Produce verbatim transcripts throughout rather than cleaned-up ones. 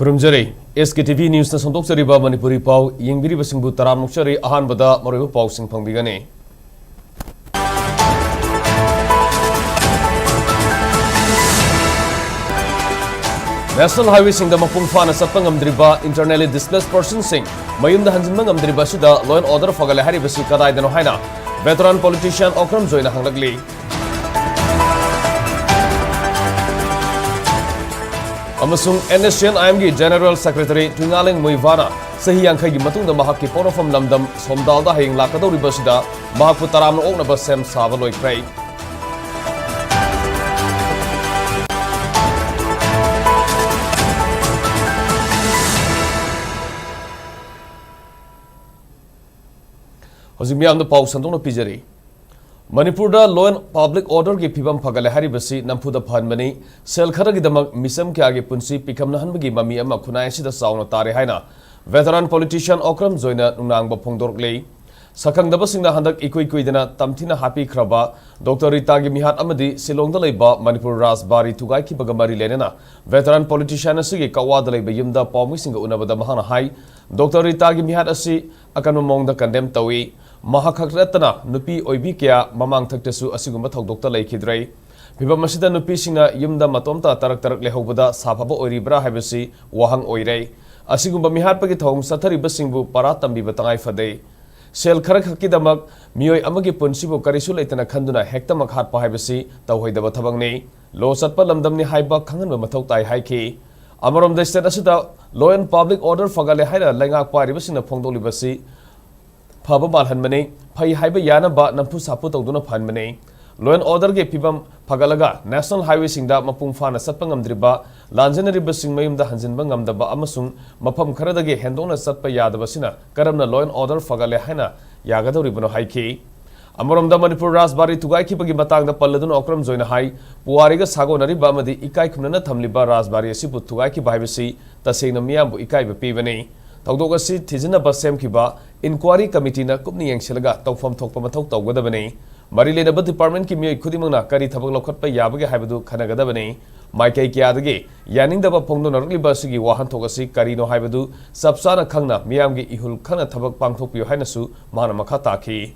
ꯈꯨꯔꯨꯝꯖꯔꯤ꯫ ꯑꯦꯁ ꯀꯦ T V ꯅ꯭ꯌꯨꯁꯅ ꯁꯟꯗꯣꯛꯆꯔꯤꯕ Manipuri ꯄꯥꯎ ꯌꯦꯡꯕꯤꯔꯤꯕꯁꯤꯡꯕꯨ ꯇꯔꯥꯝꯅ ꯑꯣꯛꯆꯔꯤ꯫ ꯑꯍꯥꯟꯕꯗ ꯃꯔꯨꯑꯣꯏꯕ ꯄꯥꯎꯁꯤꯡ ꯐꯪꯕꯤꯒꯅꯤ꯫ ꯅꯦꯁꯅꯦꯜ ꯍꯥꯏꯋꯦꯁꯤꯡꯗ ꯃꯄꯨꯡ ꯐꯥꯅ ꯆꯠꯄ ꯉꯝꯗ꯭ꯔꯤꯕ internally displaced personꯁꯤꯡ ꯃꯌꯨꯝꯗ ꯍꯟꯖꯤꯟꯕ ꯉꯝꯗ꯭ꯔꯤꯕ ꯑꯁꯤꯗ law and order ꯐꯒꯠꯂꯦ ꯍꯥꯏꯔꯤꯕꯁꯤ ꯀꯗꯥꯏꯗꯅꯣ ꯍꯥꯏꯅ veteran politician ꯑꯣꯀ꯭ꯔꯝ ꯖꯣꯏꯅ ꯍꯪꯂꯛꯂꯤ꯫ ꯑꯃꯁꯨꯡ ꯑꯦꯟ ꯑꯦꯁ ꯁꯤ ꯑꯦꯟ ꯑꯥꯏ ꯑꯦꯝꯒꯤ General Secretary ꯇꯨꯏꯉꯥꯂꯦꯡ ꯃꯨꯏꯚꯥꯅ ꯆꯍꯤ ꯌꯥꯡꯈꯩꯒꯤ ꯃꯇꯨꯡꯗ ꯃꯍꯥꯛꯀꯤ ꯄꯣꯛꯅꯐꯝ ꯂꯝꯗꯝ ꯁꯣꯝꯗꯥꯜꯗ ꯍꯌꯦꯡ ꯂꯥꯛꯀꯗꯧꯔꯤꯕ ꯑꯁꯤꯗ ꯃꯍꯥꯛꯄꯨ ꯇꯔꯥꯝꯅ ꯑꯣꯛꯅꯕ ꯁꯦꯝ ꯁꯥꯕ ꯂꯣꯏꯈ꯭ꯔꯦ꯫ ꯍꯧꯖꯤꯛ ꯃꯤꯌꯥꯝꯗ ꯄꯥꯎ ꯁꯟꯗꯣꯛꯅ ꯄꯤꯖꯔꯤ꯫ ꯃꯅꯤꯄꯨꯔꯗ law and public orderꯒꯤ ꯐꯤꯕꯝ ꯐꯒꯠꯂꯦ ꯍꯥꯏꯔꯤꯕꯁꯤ ꯅꯝꯐꯨꯗ ꯐꯍꯟꯕꯅꯤ꯫ ꯁꯦꯜ ꯈꯔꯒꯤꯗꯃꯛ ꯃꯤꯆꯝ ꯀꯌꯥꯒꯤ ꯄꯨꯟꯁꯤ ꯄꯤꯈꯝꯅꯍꯟꯕꯒꯤ ꯃꯃꯤ ꯑꯃ ꯈꯨꯟꯅꯥꯏ ꯑꯁꯤꯗ ꯆꯥꯎꯅ ꯇꯥꯔꯦ ꯍꯥꯏꯅ veteran politician ꯑꯣꯀ꯭ꯔꯝ ꯖꯣꯏꯅ ꯅꯨꯡꯅꯥꯡꯕ ꯐꯣꯡꯗꯣꯔꯛꯂꯤ꯫ ꯁꯛꯈꯪꯗꯕꯁꯤꯡꯅ ꯍꯟꯗꯛ ꯏꯀꯨꯏ ꯀꯨꯏꯗꯅ ꯇꯝꯊꯤꯅ ꯍꯥꯠꯄꯤꯈ꯭ꯔꯕ ꯗꯣꯛꯇꯔ ꯔꯤꯇꯥꯒꯤ ꯃꯤꯍꯥꯠ ꯑꯃꯗꯤ ꯁꯤꯂꯣꯡꯗ ꯂꯩꯕ ꯃꯅꯤꯄꯨꯔ ꯔꯥꯖꯕꯥꯔꯤ ꯊꯨꯒꯥꯏꯈꯤꯕꯒ ꯃꯔꯤ ꯂꯩꯅꯅ veteran politician ꯑꯁꯤꯒꯤ ꯀꯛꯋꯥꯗ ꯂꯩꯕ ꯌꯨꯝꯗ ꯄꯥꯎꯃꯤꯁꯤꯡꯒ ꯎꯅꯕꯗ ꯃꯍꯥꯛꯅ ꯍꯥꯏ, ꯗꯣꯛꯇꯔ ꯔꯤꯇꯥꯒꯤ ꯃꯤꯍꯥꯠ ꯑꯁꯤ ꯑꯀꯟꯕ ꯃꯑꯣꯡꯗ condemn ꯇꯧꯏ꯫ ꯃꯍꯥꯛ ꯈꯛ ꯅꯠꯇꯅ ꯅꯨꯄꯤ ꯑꯣꯏꯕꯤ ꯀꯌꯥ ꯃꯃꯥꯡꯊꯛꯇꯁꯨ ꯑꯁꯤꯒꯨꯝꯕ ꯊꯧꯗꯣꯛꯇ ꯂꯩꯈꯤꯗ꯭ꯔꯦ꯫ ꯐꯤꯚꯝ ꯑꯁꯤꯗ ꯅꯨꯄꯤꯁꯤꯡꯅ ꯌꯨꯝꯗ ꯃꯇꯣꯝꯇ ꯇꯔꯛ ꯇꯔꯛ ꯂꯩꯍꯧꯕꯗ ꯁꯥꯐꯕ ꯑꯣꯏꯔꯤꯕ꯭ꯔꯥ ꯍꯥꯏꯕꯁꯤ ꯋꯥꯍꯪ ꯑꯣꯏꯔꯦ꯫ ꯑꯁꯤꯒꯨꯝꯕ ꯃꯤꯍꯥꯠꯄꯒꯤ ꯊꯧꯑꯣꯡ ꯆꯠꯊꯔꯤꯕꯁꯤꯡꯕꯨ ꯄꯔꯥ ꯇꯝꯕꯤꯕ ꯇꯉꯥꯏ ꯐꯗꯦ꯫ ꯁꯦꯜ ꯈꯔꯈꯛꯀꯤꯗꯃꯛ ꯃꯤꯑꯣꯏ ꯑꯃꯒꯤ ꯄꯨꯟꯁꯤꯕꯨ ꯀꯔꯤꯁꯨ ꯂꯩꯇꯅ ꯈꯟꯗꯨꯅ ꯍꯦꯛꯇꯃꯛ ꯍꯥꯠꯄ ꯍꯥꯏꯕꯁꯤ ꯇꯧꯍꯩꯗꯕ ꯊꯕꯛꯅꯤ꯫ Law ꯆꯠꯄ ꯂꯝꯗꯝꯅꯤ ꯍꯥꯏꯕ ꯈꯪꯍꯟꯕ ꯃꯊꯧ ꯇꯥꯏ ꯍꯥꯏꯈꯤ꯫ ꯑꯃꯔꯣꯝꯗ state ꯑꯁꯤꯗ law and public order ꯐꯒꯠꯂꯦ ꯍꯥꯏꯅ ꯂꯩꯉꯥꯛ ꯄꯥꯏꯔꯤꯕꯁꯤꯡꯅ ꯐꯣꯡꯗꯣꯛꯂꯤꯕꯁꯤ ꯐꯕ ꯃꯥꯜꯍꯟꯕꯅꯤ, ꯐꯩ ꯍꯥꯏꯕ ꯌꯥꯅꯕ ꯅꯝꯐꯨ ꯁꯥꯐꯨ ꯇꯧꯗꯨꯅ ꯐꯍꯟꯕꯅꯤ꯫ Law and orderꯒꯤ ꯐꯤꯕꯝ ꯐꯒꯠꯂꯒ national highwayꯁꯤꯡꯗ ꯃꯄꯨꯡ ꯐꯥꯅ ꯆꯠꯄ ꯉꯝꯗ꯭ꯔꯤꯕ ꯂꯥꯟꯖꯦꯟꯅꯔꯤꯕꯁꯤꯡ ꯃꯌꯨꯝꯗ ꯍꯟꯖꯤꯟꯕ ꯉꯝꯗꯕ ꯑꯃꯁꯨꯡ ꯃꯐꯝ ꯈꯔꯗꯒꯤ ꯍꯦꯟꯗꯣꯛꯅ ꯆꯠꯄ ꯌꯥꯗꯕꯁꯤꯅ ꯀꯔꯝꯅ law and order ꯐꯒꯠꯂꯦ ꯍꯥꯏꯅ ꯌꯥꯒꯗꯧꯔꯤꯕꯅꯣ ꯍꯥꯏꯈꯤ꯫ ꯑꯃꯔꯣꯝꯗ ꯃꯅꯤꯄꯨꯔ ꯔꯥꯖꯕꯥꯔꯤ ꯊꯨꯒꯥꯏꯈꯤꯕꯒꯤ ꯃꯇꯥꯡꯗ ꯄꯜꯂꯗꯨꯅ ꯑꯣꯀ꯭ꯔꯝ ꯖꯣꯏꯅ ꯍꯥꯏ, ꯄꯨꯋꯥꯔꯤꯒ ꯁꯥꯒꯣꯟꯅꯔꯤꯕ ꯑꯃꯗꯤ ꯏꯀꯥꯏ ꯈꯨꯝꯅꯅ ꯊꯝꯂꯤꯕ ꯔꯥꯖꯕꯥꯔꯤ ꯑꯁꯤꯕꯨ ꯊꯨꯒꯥꯏꯈꯤꯕ ꯍꯥꯏꯕꯁꯤ ꯇꯁꯦꯡꯅ ꯃꯤꯌꯥꯝꯕꯨ ꯏꯀꯥꯏꯕ ꯄꯤꯕꯅꯤ꯫ ꯊꯧꯗꯣꯛ ꯑꯁꯤ ꯊꯤꯖꯤꯟꯅꯕ ꯁꯦꯝꯈꯤꯕ inquiry committeeꯅ ꯀꯨꯞꯅ ꯌꯦꯡꯁꯤꯜꯂꯒ ꯇꯧꯐꯝ ꯊꯣꯛꯄ ꯃꯊꯧ ꯇꯧꯒꯗꯕꯅꯤ꯫ ꯃꯔꯤ ꯂꯩꯅꯕ departmentꯀꯤ ꯃꯤꯑꯣꯏ ꯈꯨꯗꯤꯡꯃꯛꯅ ꯀꯔꯤ ꯊꯕꯛ ꯂꯧꯈꯠꯄ ꯌꯥꯕꯒꯦ ꯍꯥꯏꯕꯗꯨ ꯈꯟꯅꯒꯗꯕꯅꯤ꯫ ꯃꯥꯏꯀꯩ ꯀꯌꯥꯗꯒꯤ ꯌꯥꯅꯤꯡꯗꯕ ꯐꯣꯡꯗꯣꯛꯅꯔꯛꯂꯤꯕ ꯑꯁꯤꯒꯤ ꯋꯥꯍꯟꯊꯣꯛ ꯑꯁꯤ ꯀꯔꯤꯅꯣ ꯍꯥꯏꯕꯗꯨ ꯆꯞ ꯆꯥꯅ ꯈꯪꯅ ꯃꯤꯌꯥꯝꯒꯤ ꯏꯍꯨꯜ ꯈꯪꯅ ꯊꯕꯛ ꯄꯥꯡꯊꯣꯛꯄꯤꯌꯨ ꯍꯥꯏꯅꯁꯨ ꯃꯍꯥꯛꯅ ꯃꯈꯥ ꯇꯥꯈꯤ꯫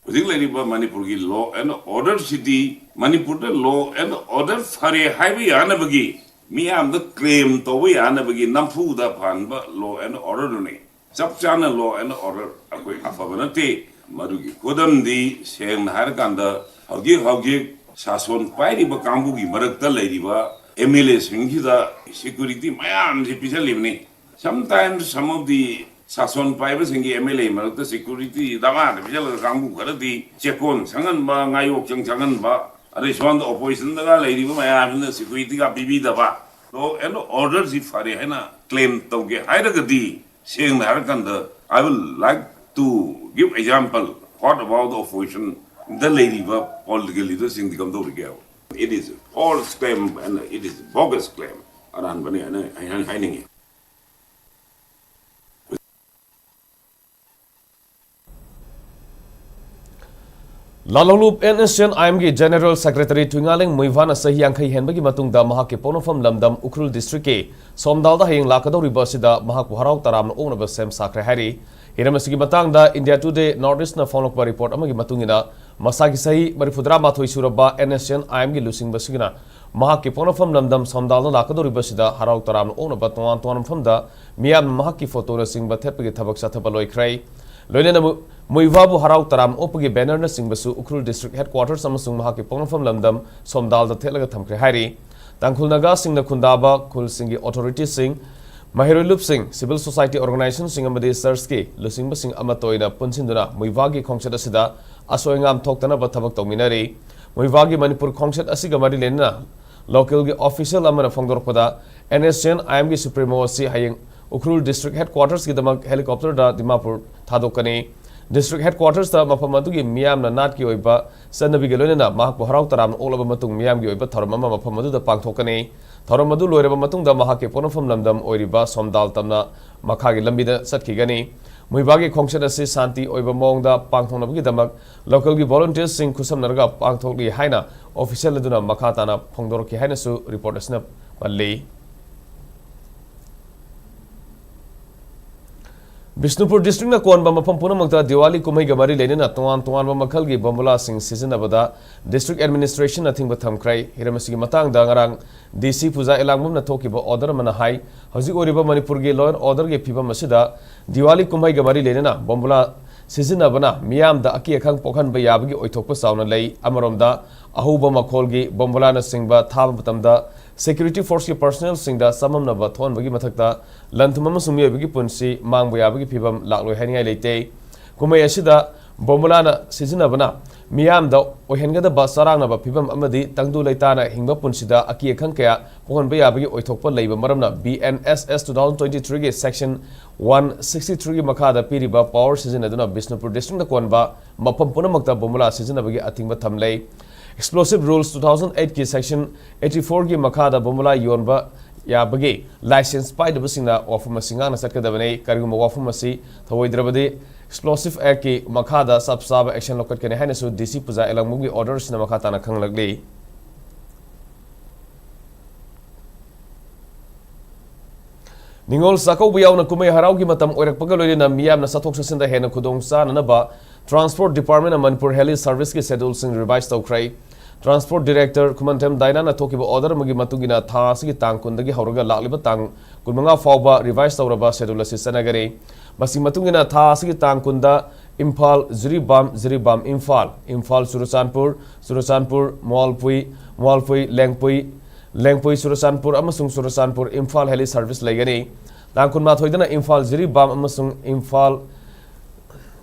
ꯍꯧꯖꯤꯛ ꯂꯩꯔꯤꯕ ꯃꯅꯤꯄꯨꯔꯒꯤ law and order ꯁꯤꯗꯤ ꯃꯅꯤꯄꯨꯔꯗ law and order ꯐꯔꯦ ꯍꯥꯏꯕ ꯌꯥꯅꯕꯒꯤ, ꯃꯤꯌꯥꯝꯗ claim ꯇꯧꯕ ꯌꯥꯅꯕꯒꯤ ꯅꯝꯐꯨꯗ ꯐꯍꯟꯕ law and order ꯗꯨꯅꯤ꯫ ꯆꯞ ꯆꯥꯅ law and order ꯑꯩꯈꯣꯏ ꯑꯐꯕ ꯅꯠꯇꯦ꯫ ꯃꯗꯨꯒꯤ ꯈꯨꯗꯝꯗꯤ ꯁꯦꯡꯅ ꯍꯥꯏꯔꯀꯥꯟꯗ ꯍꯧꯖꯤꯛ ꯍꯧꯖꯤꯛ ꯁꯥꯁꯣꯟ ꯄꯥꯏꯔꯤꯕ ꯀꯥꯡꯕꯨꯒꯤ ꯃꯔꯛꯇ ꯂꯩꯔꯤꯕ MLA ꯁꯤꯡꯁꯤꯗ security ꯃꯌꯥꯝꯁꯤ ꯄꯤꯁꯜꯂꯤꯕꯅꯤ꯫ Sometimes some of the ꯁꯥꯁꯣꯟ ꯄꯥꯏꯕꯁꯤꯡꯒꯤ MLA ꯃꯔꯛꯇ security ꯗꯃꯥꯗ ꯄꯤꯁꯜꯂꯒ ꯀꯥꯡꯕꯨ ꯈꯔꯗꯤ ꯆꯦꯛꯀꯣꯟ ꯁꯪꯍꯟꯕ, ꯉꯥꯌꯣꯛꯆꯪ ꯁꯪꯍꯟꯕ, ꯑꯗꯩ ꯁꯣꯝꯗ opposition ꯗꯒ ꯂꯩꯔꯤꯕ ꯃꯌꯥꯝꯁꯤꯅ security ꯒ ꯄꯤꯕꯤꯗꯕ꯫ Law and order ꯁꯤ ꯐꯔꯦ ꯍꯥꯏꯅ claim ꯇꯧꯒꯦ ꯍꯥꯏꯔꯒꯗꯤ, ꯁꯦꯡꯅ ꯍꯥꯏꯔꯀꯥꯟꯗ, I will like to give example, what about the opposition ꯗ ꯂꯩꯔꯤꯕ political leader ꯁꯤꯡꯗꯤ ꯀꯝꯗꯧꯔꯤꯒꯦ? It is false claim and it is bogus claim. ꯑꯔꯥꯟꯕꯅꯤ ꯍꯥꯏꯅ ꯑꯩ ꯍꯥꯏꯅꯤꯡꯉꯤ꯫ ꯂꯥꯂꯣꯡꯂꯨꯞ NSCN-IM ꯒꯤ General Secretary ꯊꯨꯏꯉꯥꯂꯦꯡ ꯃꯨꯏꯚꯥꯅ ꯆꯍꯤ ꯌꯥꯡꯈꯩ ꯍꯦꯟꯕꯒꯤ ꯃꯇꯨꯡꯗ ꯃꯍꯥꯛꯀꯤ ꯄꯣꯛꯅꯐꯝ ꯂꯝꯗꯝ ꯎꯈ꯭ꯔꯨꯜ district ꯀꯤ ꯁꯣꯝꯗꯥꯜꯗ ꯍꯌꯦꯡ ꯂꯥꯛꯀꯗꯧꯔꯤꯕ ꯑꯁꯤꯗ ꯃꯍꯥꯛꯄꯨ ꯍꯔꯥꯎ ꯇꯔꯥꯝꯅ ꯑꯣꯛꯅꯕ ꯁꯦꯝ ꯁꯥꯈ꯭ꯔꯦ ꯍꯥꯏꯔꯤ꯫ ꯍꯤꯔꯝ ꯑꯁꯤꯒꯤ ꯃꯇꯥꯡꯗ India Today North East ꯅ ꯐꯣꯡꯂꯛꯄ report ꯑꯃꯒꯤ ꯃꯇꯨꯡ ꯏꯟꯅ, ꯃꯁꯥꯒꯤ ꯆꯍꯤ ꯃꯔꯤꯐꯨꯇꯔꯥꯃꯥꯊꯣꯏ ꯁꯨꯔꯕ NSCN-IM ꯒꯤ ꯂꯨꯆꯤꯡꯕꯁꯤꯡꯅ ꯃꯍꯥꯛꯀꯤ ꯄꯣꯛꯅꯐꯝ ꯂꯝꯗꯝ ꯁꯣꯝꯗꯥꯜꯗ ꯂꯥꯛꯀꯗꯧꯔꯤꯕꯁꯤꯗ ꯍꯔꯥꯎ ꯇꯔꯥꯝꯅ ꯑꯣꯛꯅꯕ ꯇꯣꯉꯥꯟ ꯇꯣꯉꯥꯟꯕ ꯃꯐꯝꯗ ꯃꯤꯌꯥꯝꯅ ꯃꯍꯥꯛꯀꯤ photo ꯅꯆꯤꯡꯕ ꯊꯦꯠꯄꯒꯤ ꯊꯕꯛ ꯆꯠꯊꯕ ꯂꯣꯏꯈ꯭ꯔꯦ꯫ ꯂꯣꯏꯅꯅ ꯃꯨ-, ꯃꯨꯏꯚꯥꯕꯨ ꯍꯔꯥꯎ ꯇꯔꯥꯝꯅ ꯑꯣꯛꯄꯒꯤ banner ꯅꯆꯤꯡꯕꯁꯨ ꯎꯈ꯭ꯔꯨꯜ district headquarters ꯑꯃꯁꯨꯡ ꯃꯍꯥꯛꯀꯤ ꯄꯣꯛꯅꯐꯝ ꯂꯝꯗꯝ ꯁꯣꯝꯗꯥꯜꯗ ꯊꯦꯠꯂꯒ ꯊꯝꯈ꯭ꯔꯦ ꯍꯥꯏꯔꯤ꯫ ꯇꯥꯡꯈꯨꯜ ꯅꯥꯒꯥꯁꯤꯡꯅ ꯈꯨꯟꯗꯥꯕ ꯈꯨꯜꯁꯤꯡꯒꯤ authority ꯁꯤꯡ, ꯃꯍꯩꯔꯣꯏ ꯂꯨꯞꯁꯤꯡ, civil society organization ꯁꯤꯡ ꯑꯃꯗꯤ church ꯀꯤ ꯂꯨꯆꯤꯡꯕꯁꯤꯡ ꯑꯃꯠꯇ ꯑꯣꯏꯅ ꯄꯨꯟꯁꯤꯟꯗꯨꯅ ꯃꯨꯏꯚꯥꯒꯤ ꯈꯣꯡꯆꯠ ꯑꯁꯤꯗ ꯑꯁꯣꯏ ꯑꯉꯥꯝ ꯊꯣꯛꯇꯅꯕ ꯊꯕꯛ ꯇꯧꯃꯤꯟꯅꯔꯤ꯫ ꯃꯨꯏꯚꯥꯒꯤ ꯃꯅꯤꯄꯨꯔ ꯈꯣꯡꯆꯠ ꯑꯁꯤꯒ ꯃꯔꯤ ꯂꯩꯅꯅ local ꯒꯤ official ꯑꯃꯅ ꯐꯣꯡꯗꯣꯔꯛꯄꯗ, NSCN-IM ꯒꯤ supremo ꯑꯁꯤ ꯍꯌꯦꯡ ꯎꯈ꯭ꯔꯨꯜ district headquarters ꯀꯤꯗꯃꯛ helicopter ꯗ ꯗꯤꯃꯥꯄꯨꯔ ꯊꯥꯗꯣꯛꯀꯅꯤ꯫ District headquarters ꯇ ꯃꯐꯝ ꯑꯗꯨꯒꯤ ꯃꯤꯌꯥꯝꯅ ꯅꯥꯠꯀꯤ ꯑꯣꯏꯕ ꯆꯠꯅꯕꯤꯒ ꯂꯣꯏꯅꯅ ꯃꯍꯥꯛꯄꯨ ꯍꯔꯥꯎ ꯇꯔꯥꯝꯅ ꯑꯣꯛꯂꯕ ꯃꯇꯨꯡ ꯃꯤꯌꯥꯝꯒꯤ ꯑꯣꯏꯕ ꯊꯧꯔꯝ ꯑꯃ ꯃꯐꯝ ꯑꯗꯨꯗ ꯄꯥꯡꯊꯣꯛꯀꯅꯤ꯫ ꯊꯧꯔꯝ ꯑꯗꯨ ꯂꯣꯏꯔꯕ ꯃꯇꯨꯡꯗ ꯃꯍꯥꯛꯀꯤ ꯄꯣꯛꯅꯐꯝ ꯂꯝꯗꯝ ꯑꯣꯏꯔꯤꯕ ꯁꯣꯝꯗꯥꯜ ꯇꯝꯅ ꯃꯈꯥꯒꯤ ꯂꯝꯕꯤꯗ ꯆꯠꯈꯤꯒꯅꯤ꯫ ꯃꯨꯏꯕꯥꯒꯤ ꯈꯣꯡꯆꯠ ꯑꯁꯤ ꯁꯥꯟꯇꯤ ꯑꯣꯏꯕ ꯃꯑꯣꯡꯗ ꯄꯥꯡꯊꯣꯛꯅꯕꯒꯤꯗꯃꯛ local ꯒꯤ volunteers ꯁꯤꯡ ꯈꯨꯠꯁꯝꯅꯔꯒ ꯄꯥꯡꯊꯣꯛꯂꯤ ꯍꯥꯏꯅ official ꯑꯗꯨꯅ ꯃꯈꯥ ꯇꯥꯅ ꯐꯣꯡꯗꯣꯔꯛꯈꯤ ꯍꯥꯏꯅꯁꯨ report ꯑꯁꯤꯅ ꯄꯜꯂꯤ꯫ ꯕꯤꯁꯅꯨꯄꯨꯔ district ꯅ ꯀꯣꯟꯕ ꯃꯐꯝ ꯄꯨꯝꯅꯃꯛꯇ ꯗꯤꯋꯥꯂꯤ ꯀꯨꯝꯍꯩꯒ ꯃꯔꯤ ꯂꯩꯅꯅ ꯇꯣꯉꯥꯟ ꯇꯣꯉꯥꯟꯕ ꯃꯈꯜꯒꯤ ꯕꯣꯝꯕꯨꯂꯥꯁꯤꯡ ꯁꯤꯖꯤꯟꯅꯕꯗ district administration ꯅ ꯑꯊꯤꯡꯕ ꯊꯝꯈ꯭ꯔꯦ꯫ ꯍꯤꯔꯝ ꯑꯁꯤꯒꯤ ꯃꯇꯥꯡꯗ ꯉꯔꯥꯡ D C ꯄꯨꯖꯥ ꯏꯂꯥꯡꯕꯝꯅ ꯊꯣꯛꯈꯤꯕ order ꯑꯃꯅ ꯍꯥꯏ, ꯍꯧꯖꯤꯛ ꯑꯣꯏꯔꯤꯕ ꯃꯅꯤꯄꯨꯔꯒꯤ law and order ꯒꯤ ꯐꯤꯕꯝ ꯑꯁꯤꯗ ꯗꯤꯋꯥꯂꯤ ꯀꯨꯝꯍꯩꯒ ꯃꯔꯤ ꯂꯩꯅꯅ ꯕꯣꯝꯕꯨꯂꯥ ꯁꯤꯖꯤꯟꯅꯕꯅ ꯃꯤꯌꯥꯝꯗ ꯑꯀꯤ ꯑꯈꯪ ꯄꯣꯛꯍꯟꯕ ꯌꯥꯕꯒꯤ ꯑꯣꯏꯊꯣꯛꯄ ꯆꯥꯎꯅ ꯂꯩ꯫ ꯑꯃꯔꯣꯝꯗ, ꯑꯍꯧꯕ ꯃꯈꯣꯜꯒꯤ ꯕꯣꯝꯕꯨꯂꯥꯅꯆꯤꯡꯕ ꯊꯥꯕ ꯃꯇꯝꯗ security force ꯀꯤ personnel ꯁꯤꯡꯗ ꯆꯃꯝꯅꯕ ꯊꯣꯛꯍꯟꯕꯒꯤ ꯃꯊꯛꯇ, ꯂꯟ-ꯊꯨꯝ ꯑꯃꯁꯨꯡ ꯃꯤꯑꯣꯏꯕꯒꯤ ꯄꯨꯟꯁꯤ ꯃꯥꯡꯕ ꯌꯥꯕꯒꯤ ꯐꯤꯕꯝ ꯂꯥꯛꯂꯣꯏ ꯍꯥꯏꯅꯤꯡꯉꯥꯏ ꯂꯩꯇꯦ꯫ ꯀꯨꯝꯍꯩ ꯑꯁꯤꯗ ꯕꯣꯝꯕꯨꯂꯥꯅ ꯁꯤꯖꯤꯟꯅꯕꯅ ꯃꯤꯌꯥꯝꯗ ꯑꯣꯏꯍꯟꯒꯗꯕ ꯆꯔꯥꯡꯅꯕ ꯐꯤꯕꯝ ꯑꯃꯗꯤ ꯇꯪꯗꯨ ꯂꯩꯇꯥꯅ ꯍꯤꯡꯕ ꯄꯨꯟꯁꯤꯗ ꯑꯀꯤ ꯑꯈꯪ ꯀꯌꯥ ꯄꯣꯛꯍꯟꯕ ꯌꯥꯕꯒꯤ ꯑꯣꯏꯊꯣꯛꯄ ꯂꯩꯕ ꯃꯔꯝꯅ, B N S S two thousand twenty-three ꯒꯤ section one sixty-three ꯒꯤ ꯃꯈꯥꯗ ꯄꯤꯔꯤꯕ power ꯁꯤꯖꯤꯟꯅꯗꯨꯅ ꯕꯤꯁꯅꯨꯄꯨꯔ district ꯅ ꯀꯣꯟꯕ ꯃꯐꯝ ꯄꯨꯝꯅꯃꯛꯇ ꯕꯣꯝꯕꯨꯂꯥ ꯁꯤꯖꯤꯟꯅꯕꯒꯤ ꯑꯊꯤꯡꯕ ꯊꯝꯂꯦ꯫ Explosive Rules two thousand eight ꯀꯤ section eighty-four ꯒꯤ ꯃꯈꯥꯗ ꯕꯣꯝꯕꯨꯂꯥ ꯌꯣꯟꯕ ꯌꯥꯕꯒꯤ license ꯄꯥꯏꯗꯕꯁꯤꯡꯅ ꯋꯥꯐꯝ ꯑꯁꯤ ꯉꯥꯛꯅ ꯆꯠꯀꯗꯕꯅꯤ꯫ ꯀꯔꯤꯒꯨꯝꯕ ꯋꯥꯐꯝ ꯑꯁꯤ ꯊꯧꯑꯣꯏꯗ꯭ꯔꯕꯗꯤ, Explosive Act ꯀꯤ ꯃꯈꯥꯗ ꯆꯞ ꯆꯥꯕ action ꯂꯧꯈꯠꯀꯅꯤ ꯍꯥꯏꯅꯁꯨ D C ꯄꯨꯖꯥ ꯏꯂꯥꯡꯕꯝꯒꯤ order ꯑꯁꯤꯅ ꯃꯈꯥ ꯇꯥꯅ ꯈꯪꯍꯜꯂꯛꯂꯤ꯫ ꯅꯤꯉꯣꯜ ꯆꯥꯛꯀꯧꯕ ꯌꯥꯎꯅ ꯀꯨꯝꯍꯩ ꯍꯔꯥꯎꯒꯤ ꯃꯇꯝ ꯑꯣꯏꯔꯛꯄꯒ ꯂꯣꯏꯅꯅ ꯃꯤꯌꯥꯝꯅ ꯆꯠꯊꯣꯛ ꯆꯠꯁꯤꯟꯗ ꯍꯦꯟꯅ ꯈꯨꯗꯣꯡ ꯆꯥꯅꯅꯕ Transport Department ꯅ ꯃꯅꯤꯄꯨꯔ Heli Service ꯀꯤ schedule ꯁꯤꯡ revise ꯇꯧꯈ꯭ꯔꯦ꯫ Transport Director ꯈꯨꯃꯟꯊꯦꯝ ꯗꯥꯏꯅꯥꯅ ꯊꯣꯛꯈꯤꯕ order ꯑꯃꯒꯤ ꯃꯇꯨꯡ ꯏꯟꯅ, ꯊꯥ ꯑꯁꯤꯒꯤ ꯇꯥꯡ ꯀꯨꯟꯗꯒꯤ ꯍꯧꯔꯒ ꯂꯥꯛꯂꯤꯕ ꯇꯥꯡ ꯀꯨꯟꯃꯉꯥ ꯐꯥꯎꯕ revise ꯇꯧꯔꯕ schedule ꯑꯁꯤ ꯆꯠꯅꯒꯅꯤ꯫ ꯃꯁꯤꯒꯤ ꯃꯇꯨꯡ ꯏꯟꯅ, ꯊꯥ ꯑꯁꯤꯒꯤ ꯇꯥꯡ ꯀꯨꯟꯗ ꯏꯝꯐꯥꯜ, ꯖꯤꯔꯤꯕꯥꯝ, ꯖꯤꯔꯤꯕꯥꯝ, ꯏꯝꯐꯥꯜ, ꯏꯝꯐꯥꯜ, ꯆꯨꯔꯆꯥꯟꯄꯨꯔ, ꯆꯨꯔꯆꯥꯟꯄꯨꯔ, ꯃꯣꯜꯄꯨꯏ, ꯃꯣꯜꯄꯨꯏ, ꯂꯦꯡꯄꯨꯏ, ꯂꯦꯡꯄꯨꯏ, ꯆꯨꯔꯆꯥꯟꯄꯨꯔ ꯑꯃꯁꯨꯡ ꯆꯨꯔꯆꯥꯟꯄꯨꯔ, ꯏꯝꯐꯥꯜ heli service ꯂꯩꯒꯅꯤ꯫ ꯇꯥꯡ ꯀꯨꯟꯃꯥꯊꯣꯏꯗꯅ ꯏꯝꯐꯥꯜ, ꯖꯤꯔꯤꯕꯥꯝ ꯑꯃꯁꯨꯡ ꯏꯝꯐꯥꯜ,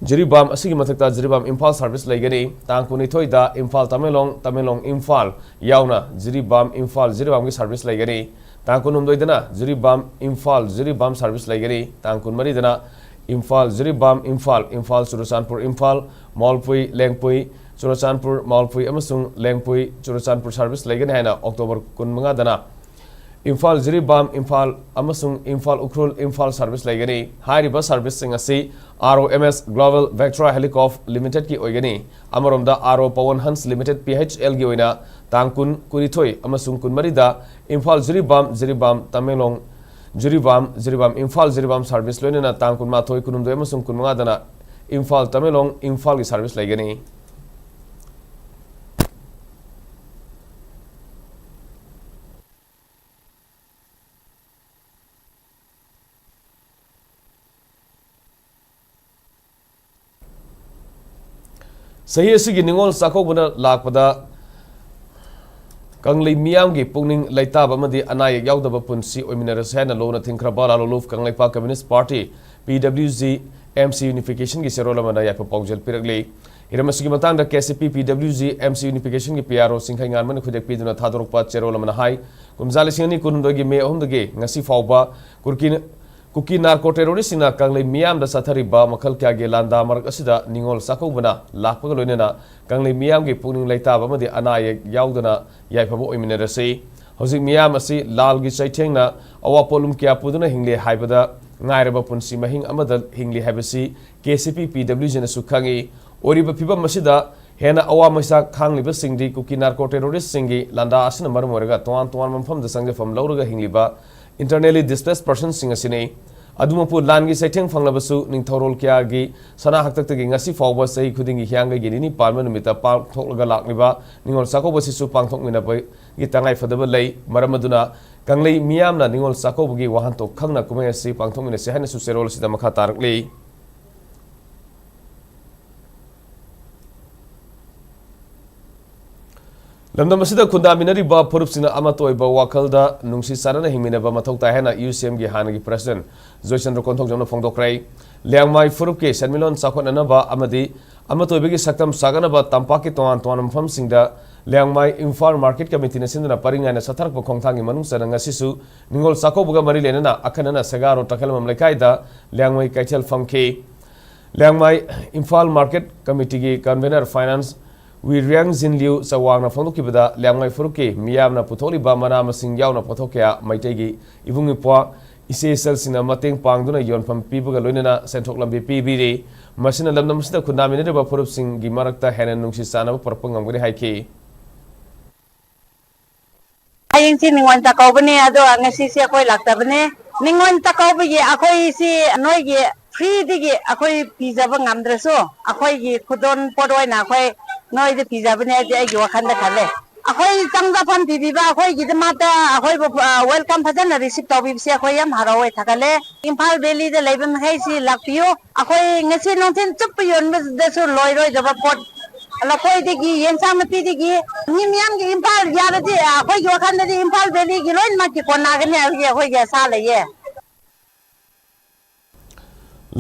ꯖꯤꯔꯤꯕꯥꯝ ꯑꯁꯤꯒꯤ ꯃꯊꯛꯇ ꯖꯤꯔꯤꯕꯥꯝ, ꯏꯝꯐꯥꯜ service ꯂꯩꯒꯅꯤ꯫ ꯇꯥꯡ ꯀꯨꯟꯅꯤꯊꯣꯏꯗ ꯏꯝꯐꯥꯜ, ꯇꯃꯦꯡꯂꯣꯡ, ꯇꯃꯦꯡꯂꯣꯡ, ꯏꯝꯐꯥꯜ ꯌꯥꯎꯅ ꯖꯤꯔꯤꯕꯥꯝ, ꯏꯝꯐꯥꯜ, ꯖꯤꯔꯤꯕꯥꯝꯒꯤ service ꯂꯩꯒꯅꯤ꯫ ꯇꯥꯡ ꯀꯨꯟꯍꯨꯝꯗꯣꯏꯗꯅ ꯖꯤꯔꯤꯕꯥꯝ, ꯏꯝꯐꯥꯜ, ꯖꯤꯔꯤꯕꯥꯝ service ꯂꯩꯒꯅꯤ꯫ ꯇꯥꯡ ꯀꯨꯟꯃꯔꯤꯗꯅ ꯏꯝꯐꯥꯜ, ꯖꯤꯔꯤꯕꯥꯝ, ꯏꯝꯐꯥꯜ, ꯏꯝꯐꯥꯜ, ꯆꯨꯔꯆꯥꯟꯄꯨꯔ, ꯏꯝꯐꯥꯜ, ꯃꯣꯜꯄꯨꯏ, ꯂꯦꯡꯄꯨꯏ, ꯆꯨꯔꯆꯥꯟꯄꯨꯔ, ꯃꯣꯜꯄꯨꯏ ꯑꯃꯁꯨꯡ ꯂꯦꯡꯄꯨꯏ, ꯆꯨꯔꯆꯥꯟꯄꯨꯔ service ꯂꯩꯒꯅꯤ ꯍꯥꯏꯅ October ꯀꯨꯟꯃꯉꯥꯗꯅ ꯏꯝꯐꯥꯜ ꯖꯤꯔꯤꯕꯥꯝ, ꯏꯝꯐꯥꯜ ꯑꯃꯁꯨꯡ ꯏꯝꯐꯥꯜ ꯎꯈ꯭ꯔꯨꯜ, ꯏꯝꯐꯥꯜ ꯁꯥꯔꯚꯤꯁ ꯂꯩꯒꯅꯤ꯫ ꯍꯥꯏꯔꯤꯕ ꯁꯥꯔꯚꯤꯁꯁꯤꯡ ꯑꯁꯤ ꯑꯥꯔ ꯑꯣ ꯑꯦꯝ ꯑꯦꯁ Global Vectra Helicop Limitedꯀꯤ ꯑꯣꯏꯒꯅꯤ꯫ ꯑꯃꯔꯣꯝꯗ ꯑꯥꯔ ꯑꯣ Pawan Hans Limited P H Lꯒꯤ ꯑꯣꯏꯅ ꯇꯥꯡ ꯀꯨꯟ, ꯀꯨꯟꯅꯤꯊꯣꯏ ꯑꯃꯁꯨꯡ ꯀꯨꯟꯃꯔꯤꯗ ꯏꯝꯐꯥꯜ ꯖꯤꯔꯤꯕꯥꯝ, ꯖꯤꯔꯤꯕꯥꯝ ꯇꯃꯦꯡꯂꯣꯡ, ꯖꯤꯔꯤꯕꯥꯝ, ꯖꯤꯔꯤꯕꯥꯝ ꯏꯝꯐꯥꯜ ꯖꯤꯔꯤꯕꯥꯝ ꯁꯥꯔꯚꯤꯁ ꯂꯣꯏꯅꯅ ꯇꯥꯡ ꯀꯨꯟꯃꯥꯊꯣꯏ, ꯀꯨꯟꯍꯨꯝꯗꯣꯏ ꯑꯃꯁꯨꯡ ꯀꯨꯟꯃꯉꯥꯗꯅ ꯏꯝꯐꯥꯜ ꯇꯃꯦꯡꯂꯣꯡ, ꯏꯝꯐꯥꯜꯒꯤ ꯁꯥꯔꯚꯤꯁ ꯂꯩꯒꯅꯤ꯫ ꯆꯍꯤ ꯑꯁꯤꯒꯤ ꯅꯤꯉꯣꯜ ꯆꯥꯛꯀꯧꯕꯅ ꯂꯥꯛꯄꯗ ꯀꯪꯂꯩ ꯃꯤꯌꯥꯝꯒꯤ ꯄꯨꯛꯅꯤꯡ ꯂꯩꯇꯥꯕ ꯑꯃꯗꯤ ꯑꯅꯥ ꯑꯌꯦꯛ ꯌꯥꯎꯗꯕ ꯄꯨꯟꯁꯤ ꯑꯣꯏꯃꯤꯟꯅꯔꯁꯦ ꯍꯥꯏꯅ ꯂꯣꯟꯅ ꯊꯤꯡꯈ꯭ꯔꯕ ꯂꯥꯂꯣꯂꯨꯞ Kangleipak Communist Party, P W G, M C Unificationꯒꯤ ꯆꯦꯔꯣꯜ ꯑꯃꯅ ꯌꯥꯏꯐ ꯄꯥꯎꯖꯦꯜ ꯄꯤꯔꯛꯂꯤ꯫ ꯍꯤꯔꯝ ꯑꯁꯤꯒꯤ ꯃꯇꯥꯡꯗ K C P P W G M C Unificationꯒꯤ P R O ꯆꯤꯡꯈꯩ ꯉꯥꯟꯕꯅ ꯈꯨꯗꯦꯛ ꯄꯤꯗꯨꯅ ꯊꯥꯗꯣꯔꯛꯄ ꯆꯦꯔꯣꯜ ꯑꯃꯅ ꯍꯥꯏ, ꯀꯨꯝꯖꯥ ꯂꯤꯁꯤꯡ ꯑꯅꯤ ꯀꯨꯟꯍꯨꯝꯗꯣꯏꯒꯤ ꯃꯦ ꯑꯍꯨꯝꯗꯒꯤ ꯉꯁꯤ ꯐꯥꯎꯕ ꯀꯨꯔꯀꯤ ꯀꯨꯀꯤ ꯅꯥꯔꯀꯣ ꯇꯦꯔꯣꯔꯤꯁꯁꯤꯡꯅ ꯀꯪꯂꯩ ꯃꯤꯌꯥꯝꯗ ꯆꯠꯊꯔꯤꯕ ꯃꯈꯜ ꯀꯌꯥꯒꯤ ꯂꯥꯟꯗꯥ ꯃꯔꯛ ꯑꯁꯤꯗ ꯅꯤꯉꯣꯜ ꯆꯥꯛꯀꯧꯕꯅ ꯂꯥꯛꯄꯒ ꯂꯣꯏꯅꯅ ꯀꯪꯂꯩ ꯃꯤꯌꯥꯝꯒꯤ ꯄꯨꯛꯅꯤꯡ ꯂꯩꯇꯥꯕ ꯑꯃꯗꯤ ꯑꯅꯥ ꯑꯌꯦꯛ ꯌꯥꯎꯗꯅ ꯌꯥꯏꯐꯕ ꯑꯣꯏꯃꯤꯟꯅꯔꯁꯤ꯫ ꯍꯧꯖꯤꯛ ꯃꯤꯌꯥꯝ ꯑꯁꯤ ꯂꯥꯜꯒꯤ ꯆꯩꯊꯦꯡꯅ ꯑꯋꯥ ꯄꯣꯠꯂꯨꯝ ꯀꯌꯥ ꯄꯨꯗꯨꯅ ꯍꯤꯡꯂꯤ ꯍꯥꯏꯕꯗ ꯉꯥꯏꯔꯕ ꯄꯨꯟꯁꯤ ꯃꯍꯤꯡ ꯑꯃꯗ ꯍꯤꯡꯂꯤ ꯍꯥꯏꯕꯁꯤ K C P P W Gꯅꯁꯨ ꯈꯪꯏ꯫ ꯑꯣꯏꯔꯤꯕ ꯐꯤꯕꯝ ꯑꯁꯤꯗ ꯍꯦꯟꯅ ꯑꯋꯥ ꯃꯩꯁꯥ ꯈꯥꯡꯂꯤꯕꯁꯤꯡꯗꯤ ꯀꯨꯀꯤ ꯅꯥꯔꯀꯣ ꯇꯦꯔꯣꯔꯤꯁꯁꯤꯡꯒꯤ ꯂꯥꯟꯗꯥ ꯑꯁꯤꯅ ꯃꯔꯝ ꯑꯣꯏꯔꯒ ꯇꯣꯉꯥꯟ ꯇꯣꯉꯥꯟꯕ ꯃꯐꯝꯗ ꯆꯪꯖꯐꯝ ꯂꯧꯔꯒ ꯍꯤꯡꯂꯤꯕ internally displaced personꯁꯤꯡ ꯑꯁꯤꯅꯤ꯫ ꯑꯗꯨꯃꯛꯄꯨ ꯂꯥꯟꯒꯤ ꯆꯩꯊꯦꯡ ꯐꯪꯂꯕꯁꯨ ꯅꯤꯡꯊꯧꯔꯣꯜ ꯀꯌꯥꯒꯤ ꯁꯅꯥ ꯍꯥꯛꯇꯛꯇꯒꯤ ꯉꯁꯤ ꯐꯥꯎꯕ ꯆꯍꯤ ꯈꯨꯗꯤꯡꯒꯤ ꯍꯤꯌꯥꯡꯒꯩꯒꯤ ꯅꯤꯅꯤ ꯄꯥꯟꯕ ꯅꯨꯃꯤꯠꯇ ꯄꯥꯡꯊꯣꯛꯂꯒ ꯂꯥꯛꯂꯤꯕ ꯅꯤꯉꯣꯜ ꯆꯥꯛꯀꯧꯕ ꯑꯁꯤꯁꯨ ꯄꯥꯡꯊꯣꯛꯃꯤꯟꯅꯕꯒꯤ ꯇꯉꯥꯏꯐꯗꯕ ꯂꯩ꯫ ꯃꯔꯝ ꯑꯗꯨꯅ ꯀꯪꯂꯩ ꯃꯤꯌꯥꯝꯅ ꯅꯤꯉꯣꯜ ꯆꯥꯛꯀꯧꯕꯒꯤ ꯋꯥꯍꯟꯊꯣꯛ ꯈꯪꯅ ꯀꯨꯝꯍꯩ ꯑꯁꯤ ꯄꯥꯡꯊꯣꯛꯃꯤꯟꯅꯁꯤ ꯍꯥꯏꯅꯁꯨ ꯆꯦꯔꯣꯜ ꯑꯁꯤꯗ ꯃꯈꯥ ꯇꯥꯔꯛꯂꯤ꯫ ꯂꯝꯗꯝ ꯑꯁꯤꯗ ꯈꯨꯟꯗꯥꯃꯤꯟꯅꯔꯤꯕ ꯐꯨꯔꯨꯞꯁꯤꯡꯅ ꯑꯃꯠꯇ ꯑꯣꯏꯕ ꯋꯥꯈꯜꯗ ꯅꯨꯡꯁꯤ ꯆꯥꯟꯅꯅ ꯍꯤꯡꯃꯤꯟꯅꯕ ꯃꯊꯧ ꯇꯥꯏ ꯍꯥꯏꯅ ꯌꯨ ꯁꯤ ꯑꯦꯝꯒꯤ ꯍꯥꯟꯅꯒꯤ ꯄ꯭ꯔꯁꯤꯗꯦꯟꯠ ꯖꯣꯏꯆꯟꯗ꯭ꯔ ꯀꯣꯟꯊꯧꯖꯝꯅ ꯐꯣꯡꯗꯣꯛꯈ꯭ꯔꯦ꯫ ꯂꯤꯌꯥꯡꯃꯥꯏ ꯐꯨꯔꯨꯞꯀꯤ ꯁꯦꯟꯃꯤꯠꯂꯣꯟ ꯆꯥꯎꯈꯠꯅꯅꯕ ꯑꯃꯗꯤ ꯑꯃꯠꯇ ꯑꯣꯏꯕꯒꯤ ꯁꯛꯇꯝ ꯁꯥꯒꯠꯅꯕ ꯇꯝꯄꯥꯛꯀꯤ ꯇꯣꯉꯥꯟ ꯇꯣꯉꯥꯟꯕ ꯃꯐꯝꯁꯤꯡꯗ ꯂꯤꯌꯥꯡꯃꯥꯏ ꯏꯝꯐꯥꯜ ꯃꯥꯔꯀꯦꯠ ꯀꯃꯤꯇꯤꯅ ꯁꯤꯟꯗꯨꯅ ꯄꯔꯤꯡ ꯅꯥꯏꯅ ꯆꯠꯊꯔꯛꯄ ꯈꯣꯡꯊꯥꯡꯒꯤ ꯃꯅꯨꯡ ꯆꯟꯅ ꯉꯁꯤꯁꯨ ꯅꯤꯉꯣꯜ ꯆꯥꯛꯀꯧꯕꯒ ꯃꯔꯤ ꯂꯩꯅꯅ ꯑꯈꯟꯅꯅ ꯁꯦꯒꯥꯔꯣ ꯇꯈꯦꯜꯂꯝꯕꯝ ꯂꯩꯀꯥꯏꯗ ꯂꯤꯌꯥꯡꯃꯩ ꯀꯩꯊꯦꯜ ꯐꯝꯈꯤ꯫ ꯂꯤꯌꯥꯡꯃꯥꯏ ꯏꯝꯐꯥꯜ ꯃꯥꯔꯀꯦꯠ ꯀꯃꯤꯇꯤꯒꯤ convener finance ꯋꯤꯔꯤꯌꯥꯡ ꯖꯤꯟꯂꯤꯌꯨ ꯆꯋꯥꯡꯅ ꯐꯣꯡꯗꯣꯛꯈꯤꯕꯗ, ꯂꯤꯌꯥꯡꯃꯩ ꯐꯨꯔꯨꯞꯀꯤ ꯃꯤꯌꯥꯝꯅ ꯄꯨꯊꯣꯛꯂꯤꯕ ꯃꯅꯥ ꯃꯁꯤꯡ ꯌꯥꯎꯅ ꯄꯣꯠꯊꯣꯛ ꯀꯌꯥ ꯃꯩꯇꯩꯒꯤ ꯏꯕꯨꯡ ꯏꯄ꯭ꯋꯥ, ꯏꯆꯦ ꯏꯆꯜꯁꯤꯡꯅ ꯃꯇꯦꯡ ꯄꯥꯡꯗꯨꯅ ꯌꯣꯟꯐꯝ ꯄꯤꯕꯒ ꯂꯣꯏꯅꯅ ꯁꯦꯟꯊꯣꯛ ꯂꯝꯕꯤ ꯄꯤꯕꯤꯔꯤ꯫ ꯃꯁꯤꯅ ꯂꯝꯗꯝ ꯑꯁꯤꯗ ꯈꯨꯟꯗꯥꯃꯤꯟꯅꯔꯤꯕ ꯐꯨꯔꯨꯞꯁꯤꯡꯒꯤ ꯃꯔꯛꯇ ꯍꯦꯟꯅ ꯅꯨꯡꯁꯤ ꯆꯥꯟꯅꯕ ꯄꯨꯔꯛꯄ ꯉꯝꯒꯅꯤ ꯍꯥꯏꯈꯤ꯫ ꯍꯌꯦꯡꯁꯤ ꯅꯤꯉꯣꯜ ꯆꯥꯛꯀꯧꯕꯅꯦ, ꯑꯗꯣ ꯉꯁꯤꯁꯤ ꯑꯩꯈꯣꯏ ꯂꯥꯛꯇꯕꯅꯦ꯫ ꯅꯤꯉꯣꯜ ꯆꯥꯛꯀꯧꯕꯒꯤ ꯑꯩꯈꯣꯏꯁꯤ ꯅꯣꯏꯒꯤ free ꯗꯒꯤ ꯑꯩꯈꯣꯏ ꯄꯤꯖꯕ ꯉꯝꯗ꯭ꯔꯁꯨ, ꯑꯩꯈꯣꯏꯒꯤ ꯈꯨꯗꯣꯜ ꯄꯣꯠ ꯑꯣꯏꯅ ꯑꯩꯈꯣꯏ ꯅꯣꯏꯗ ꯄꯤꯖꯕꯅꯦ ꯍꯥꯏꯗꯤ ꯑꯩꯒꯤ ꯋꯥꯈꯜꯗ ꯈꯜꯂꯦ꯫ ꯑꯩꯈꯣꯏ ꯆꯪꯖꯐꯝ ꯄꯤꯕꯤꯕ ꯑꯩꯈꯣꯏꯒꯤꯗꯃꯛꯇ ꯑꯩꯈꯣꯏꯕꯨ, ꯑ, welcome ꯐꯖꯅ receive ꯇꯧꯕꯤꯕꯁꯦ ꯑꯩꯈꯣꯏ ꯌꯥꯝ ꯍꯔꯥꯎꯋꯦ, ꯊꯥꯒꯠꯂꯦ꯫ ꯏꯝꯐꯥꯜ valley ꯗ ꯂꯩꯕ ꯃꯈꯩꯁꯤ ꯂꯥꯛꯄꯤꯌꯨ꯫ ꯑꯩꯈꯣꯏ ꯉꯁꯤ ꯅꯨꯡꯊꯤꯜ ꯆꯨꯞꯄ ꯌꯣꯟꯕꯗꯁꯨ ꯂꯣꯏꯔꯣꯏꯗꯕ ꯄꯣꯠ, ꯂꯐꯣꯏꯗꯒꯤ, ꯌꯦꯟꯁꯥꯡ ꯅꯥꯄꯤꯗꯒꯤ, ꯃꯤ ꯃꯤꯌꯥꯝꯒꯤ ꯏꯝꯐꯥꯜ ꯌꯥꯔꯗꯤ, ꯑꯩꯈꯣꯏꯒꯤ ꯋꯥꯈꯜꯗꯗꯤ ꯏꯝꯐꯥꯜ valley ꯒꯤ ꯂꯣꯏꯅꯃꯛꯀꯤ ꯀꯣꯟꯅꯒꯅꯤ ꯍꯥꯏꯕꯒꯤ ꯑꯩꯈꯣꯏꯒꯤ ꯑꯁꯥ ꯂꯩꯌꯦ꯫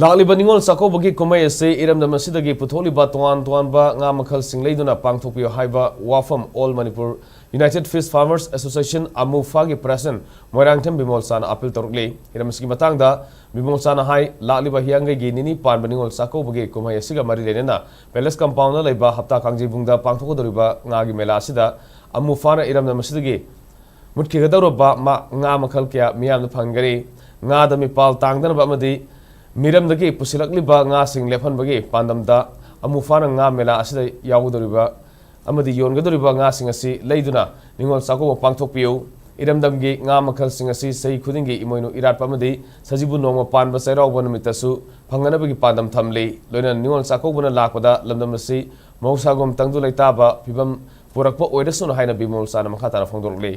ꯂꯥꯛꯂꯤꯕ ꯅꯤꯉꯣꯜ ꯆꯥꯛꯀꯧꯕꯒꯤ ꯀꯨꯝꯍꯩ ꯑꯁꯤ ꯏꯔꯝꯗꯝ ꯑꯁꯤꯗꯒꯤ ꯄꯨꯊꯣꯛꯂꯤꯕ ꯇꯣꯉꯥꯟ ꯇꯣꯉꯥꯟꯕ ꯉꯥ ꯃꯈꯜꯁꯤꯡ ꯂꯩꯗꯨꯅ ꯄꯥꯡꯊꯣꯛꯄꯤꯌꯨ ꯍꯥꯏꯕ ꯋꯥꯐꯝ All Manipur United Fish Farmers Association, ꯑꯃꯨꯐꯥꯒꯤ president Moirangthem ꯕꯤꯃꯣꯜꯆꯥꯅ appeal ꯇꯧꯔꯛꯂꯤ꯫ ꯍꯤꯔꯝ ꯑꯁꯤꯒꯤ ꯃꯇꯥꯡꯗ ꯕꯤꯃꯣꯜꯆꯥꯅ ꯍꯥꯏ, ꯂꯥꯛꯂꯤꯕ ꯍꯤꯌꯥꯡꯒꯩꯒꯤ ꯅꯤꯅꯤ ꯄꯥꯟꯕ ꯅꯤꯉꯣꯜ ꯆꯥꯛꯀꯧꯕꯒꯤ ꯀꯨꯝꯍꯩ ꯑꯁꯤꯒ ꯃꯔꯤ ꯂꯩꯅꯅ Palace compound ꯗ ꯂꯩꯕ ꯍꯞꯇꯥ ꯀꯥꯡꯖꯩꯕꯨꯡꯗ ꯄꯥꯡꯊꯣꯛꯀꯗꯧꯔꯤꯕ ꯉꯥꯒꯤ ꯃꯦꯂꯥ ꯑꯁꯤꯗ ꯑꯃꯨꯐꯥꯅ ꯏꯔꯝꯗꯝ ꯑꯁꯤꯗꯒꯤ ꯃꯨꯠꯈꯤꯒꯗꯧꯔꯕ ꯃ-, ꯉꯥ ꯃꯈꯜ ꯀꯌꯥ ꯃꯤꯌꯥꯝꯗ ꯐꯪꯒꯅꯤ꯫ ꯉꯥꯗ ꯃꯤꯄꯥꯜ ꯇꯥꯡꯗꯅꯕ ꯑꯃꯗꯤ ꯃꯤꯔꯝꯗꯒꯤ ꯄꯨꯁꯤꯜꯂꯛꯂꯤꯕ ꯉꯥꯁꯤꯡ ꯂꯦꯞꯍꯟꯕꯒꯤ ꯄꯥꯟꯗꯝꯗ ꯑꯃꯨꯐꯥꯅ ꯉꯥ ꯃꯦꯂꯥ ꯑꯁꯤꯗ ꯌꯥꯎꯒꯗꯧꯔꯤꯕ ꯑꯃꯗꯤ ꯌꯣꯟꯒꯗꯧꯔꯤꯕ ꯉꯥꯁꯤꯡ ꯑꯁꯤ ꯂꯩꯗꯨꯅ ꯅꯤꯉꯣꯜ ꯆꯥꯛꯀꯧꯕ ꯄꯥꯡꯊꯣꯛꯄꯤꯌꯨ꯫ ꯏꯔꯝꯗꯝꯒꯤ ꯉꯥ ꯃꯈꯜꯁꯤꯡ ꯑꯁꯤ ꯆꯍꯤ ꯈꯨꯗꯤꯡꯒꯤ ꯏꯃꯣꯏꯅꯨ ꯏꯔꯥꯠꯄ ꯑꯃꯗꯤ ꯁꯖꯤꯕꯨ ꯅꯣꯡꯃ ꯄꯥꯟꯕ ꯆꯩꯔꯥꯎꯕ ꯅꯨꯃꯤꯠꯇꯁꯨ ꯐꯪꯅꯅꯕꯒꯤ ꯄꯥꯟꯗꯝ ꯊꯝꯂꯤ꯫ ꯂꯣꯏꯅꯅ ꯅꯤꯉꯣꯜ ꯆꯥꯛꯀꯧꯕꯅ ꯂꯥꯛꯄꯗ ꯂꯝꯗꯝ ꯑꯁꯤ ꯃꯍꯧꯁꯥꯒꯨꯝ ꯇꯪꯗꯨ ꯂꯩꯇꯥꯕ ꯐꯤꯕꯝ ꯄꯨꯔꯛꯄ ꯑꯣꯏꯔꯁꯅꯨ ꯍꯥꯏꯅ ꯕꯤꯃꯣꯜꯆꯥꯅ ꯃꯈꯥ ꯇꯥꯅ ꯐꯣꯡꯗꯣꯔꯛꯂꯤ꯫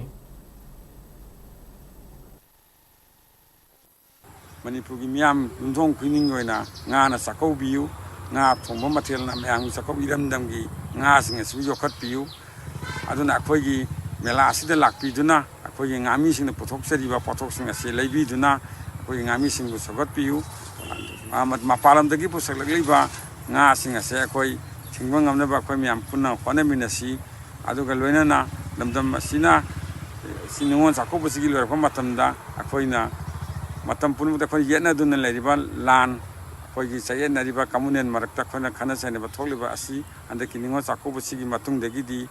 ꯃꯅꯤꯄꯨꯔꯒꯤ ꯃꯤꯌꯥꯝ ꯌꯨꯝꯊꯣꯡ ꯈꯨꯗꯤꯡꯒꯤ ꯑꯣꯏꯅ ꯉꯥꯅ ꯆꯥꯛꯀꯧꯕꯤꯌꯨ꯫ ꯉꯥ ꯊꯣꯡꯕ ꯃꯊꯦꯜꯅ ꯃꯌꯥꯝꯒꯤ ꯆꯥꯛꯀꯧ, ꯏꯔꯝꯗꯝꯒꯤ ꯉꯥꯁꯤꯡ ꯑꯁꯤꯕꯨ ꯌꯣꯛꯈꯠꯄꯤꯌꯨ꯫ ꯑꯗꯨꯅ ꯑꯩꯈꯣꯏꯒꯤ ꯃꯦꯂꯥ ꯑꯁꯤꯗ ꯂꯥꯛꯄꯤꯗꯨꯅ ꯑꯩꯈꯣꯏꯒꯤ ꯉꯥꯃꯤꯁꯤꯡꯅ ꯄꯨꯊꯣꯛꯆꯔꯤꯕ ꯄꯣꯠꯊꯣꯛꯁꯤꯡ ꯑꯁꯤ ꯂꯩꯕꯤꯗꯨꯅ ꯑꯩꯈꯣꯏꯒꯤ ꯉꯥꯃꯤꯁꯤꯡꯕꯨ ꯁꯧꯒꯠꯄꯤꯌꯨ꯫ ꯃꯄꯥꯟ ꯂꯝꯗꯒꯤ ꯄꯨꯁꯤꯜꯂꯛꯂꯤꯕ ꯉꯥꯁꯤꯡ ꯑꯁꯦ ꯑꯩꯈꯣꯏ ꯊꯤꯡꯕ ꯉꯝꯅꯕ ꯑꯩꯈꯣꯏ ꯃꯌꯥꯝ ꯄꯨꯟꯅ ꯍꯣꯠꯅꯃꯤꯟꯅꯁꯤ꯫ ꯑꯗꯨꯒ ꯂꯣꯏꯅꯅ ꯂꯝꯗꯝ ꯑꯁꯤꯅ ꯁꯤ ꯅꯤꯉꯣꯜ ꯆꯥꯛꯀꯧꯕꯁꯤꯒꯤ ꯂꯣꯏꯔꯛꯄ ꯃꯇꯝꯗ ꯑꯩꯈꯣꯏꯅ ꯃꯇꯝ ꯄꯨꯝꯅꯃꯛꯇ ꯑꯩꯈꯣꯏꯅ ꯌꯦꯠꯅꯗꯨꯅ ꯂꯩꯔꯤꯕ ꯂꯥꯟ ꯑꯩꯈꯣꯏꯒꯤ ꯆꯌꯦꯠꯅꯔꯤꯕ ꯀꯝꯃꯨꯅꯦꯜ ꯃꯔꯛꯇ ꯑꯩꯈꯣꯏꯅ ꯈꯠꯅ ꯆꯩꯅꯕ ꯊꯣꯛꯂꯤꯕ ꯑꯁꯤ ꯍꯟꯗꯛꯀꯤ ꯅꯤꯉꯣꯜ ꯆꯥꯛꯀꯧꯕꯁꯤꯒꯤ ꯃꯇꯨꯡꯗꯒꯤꯗꯤ,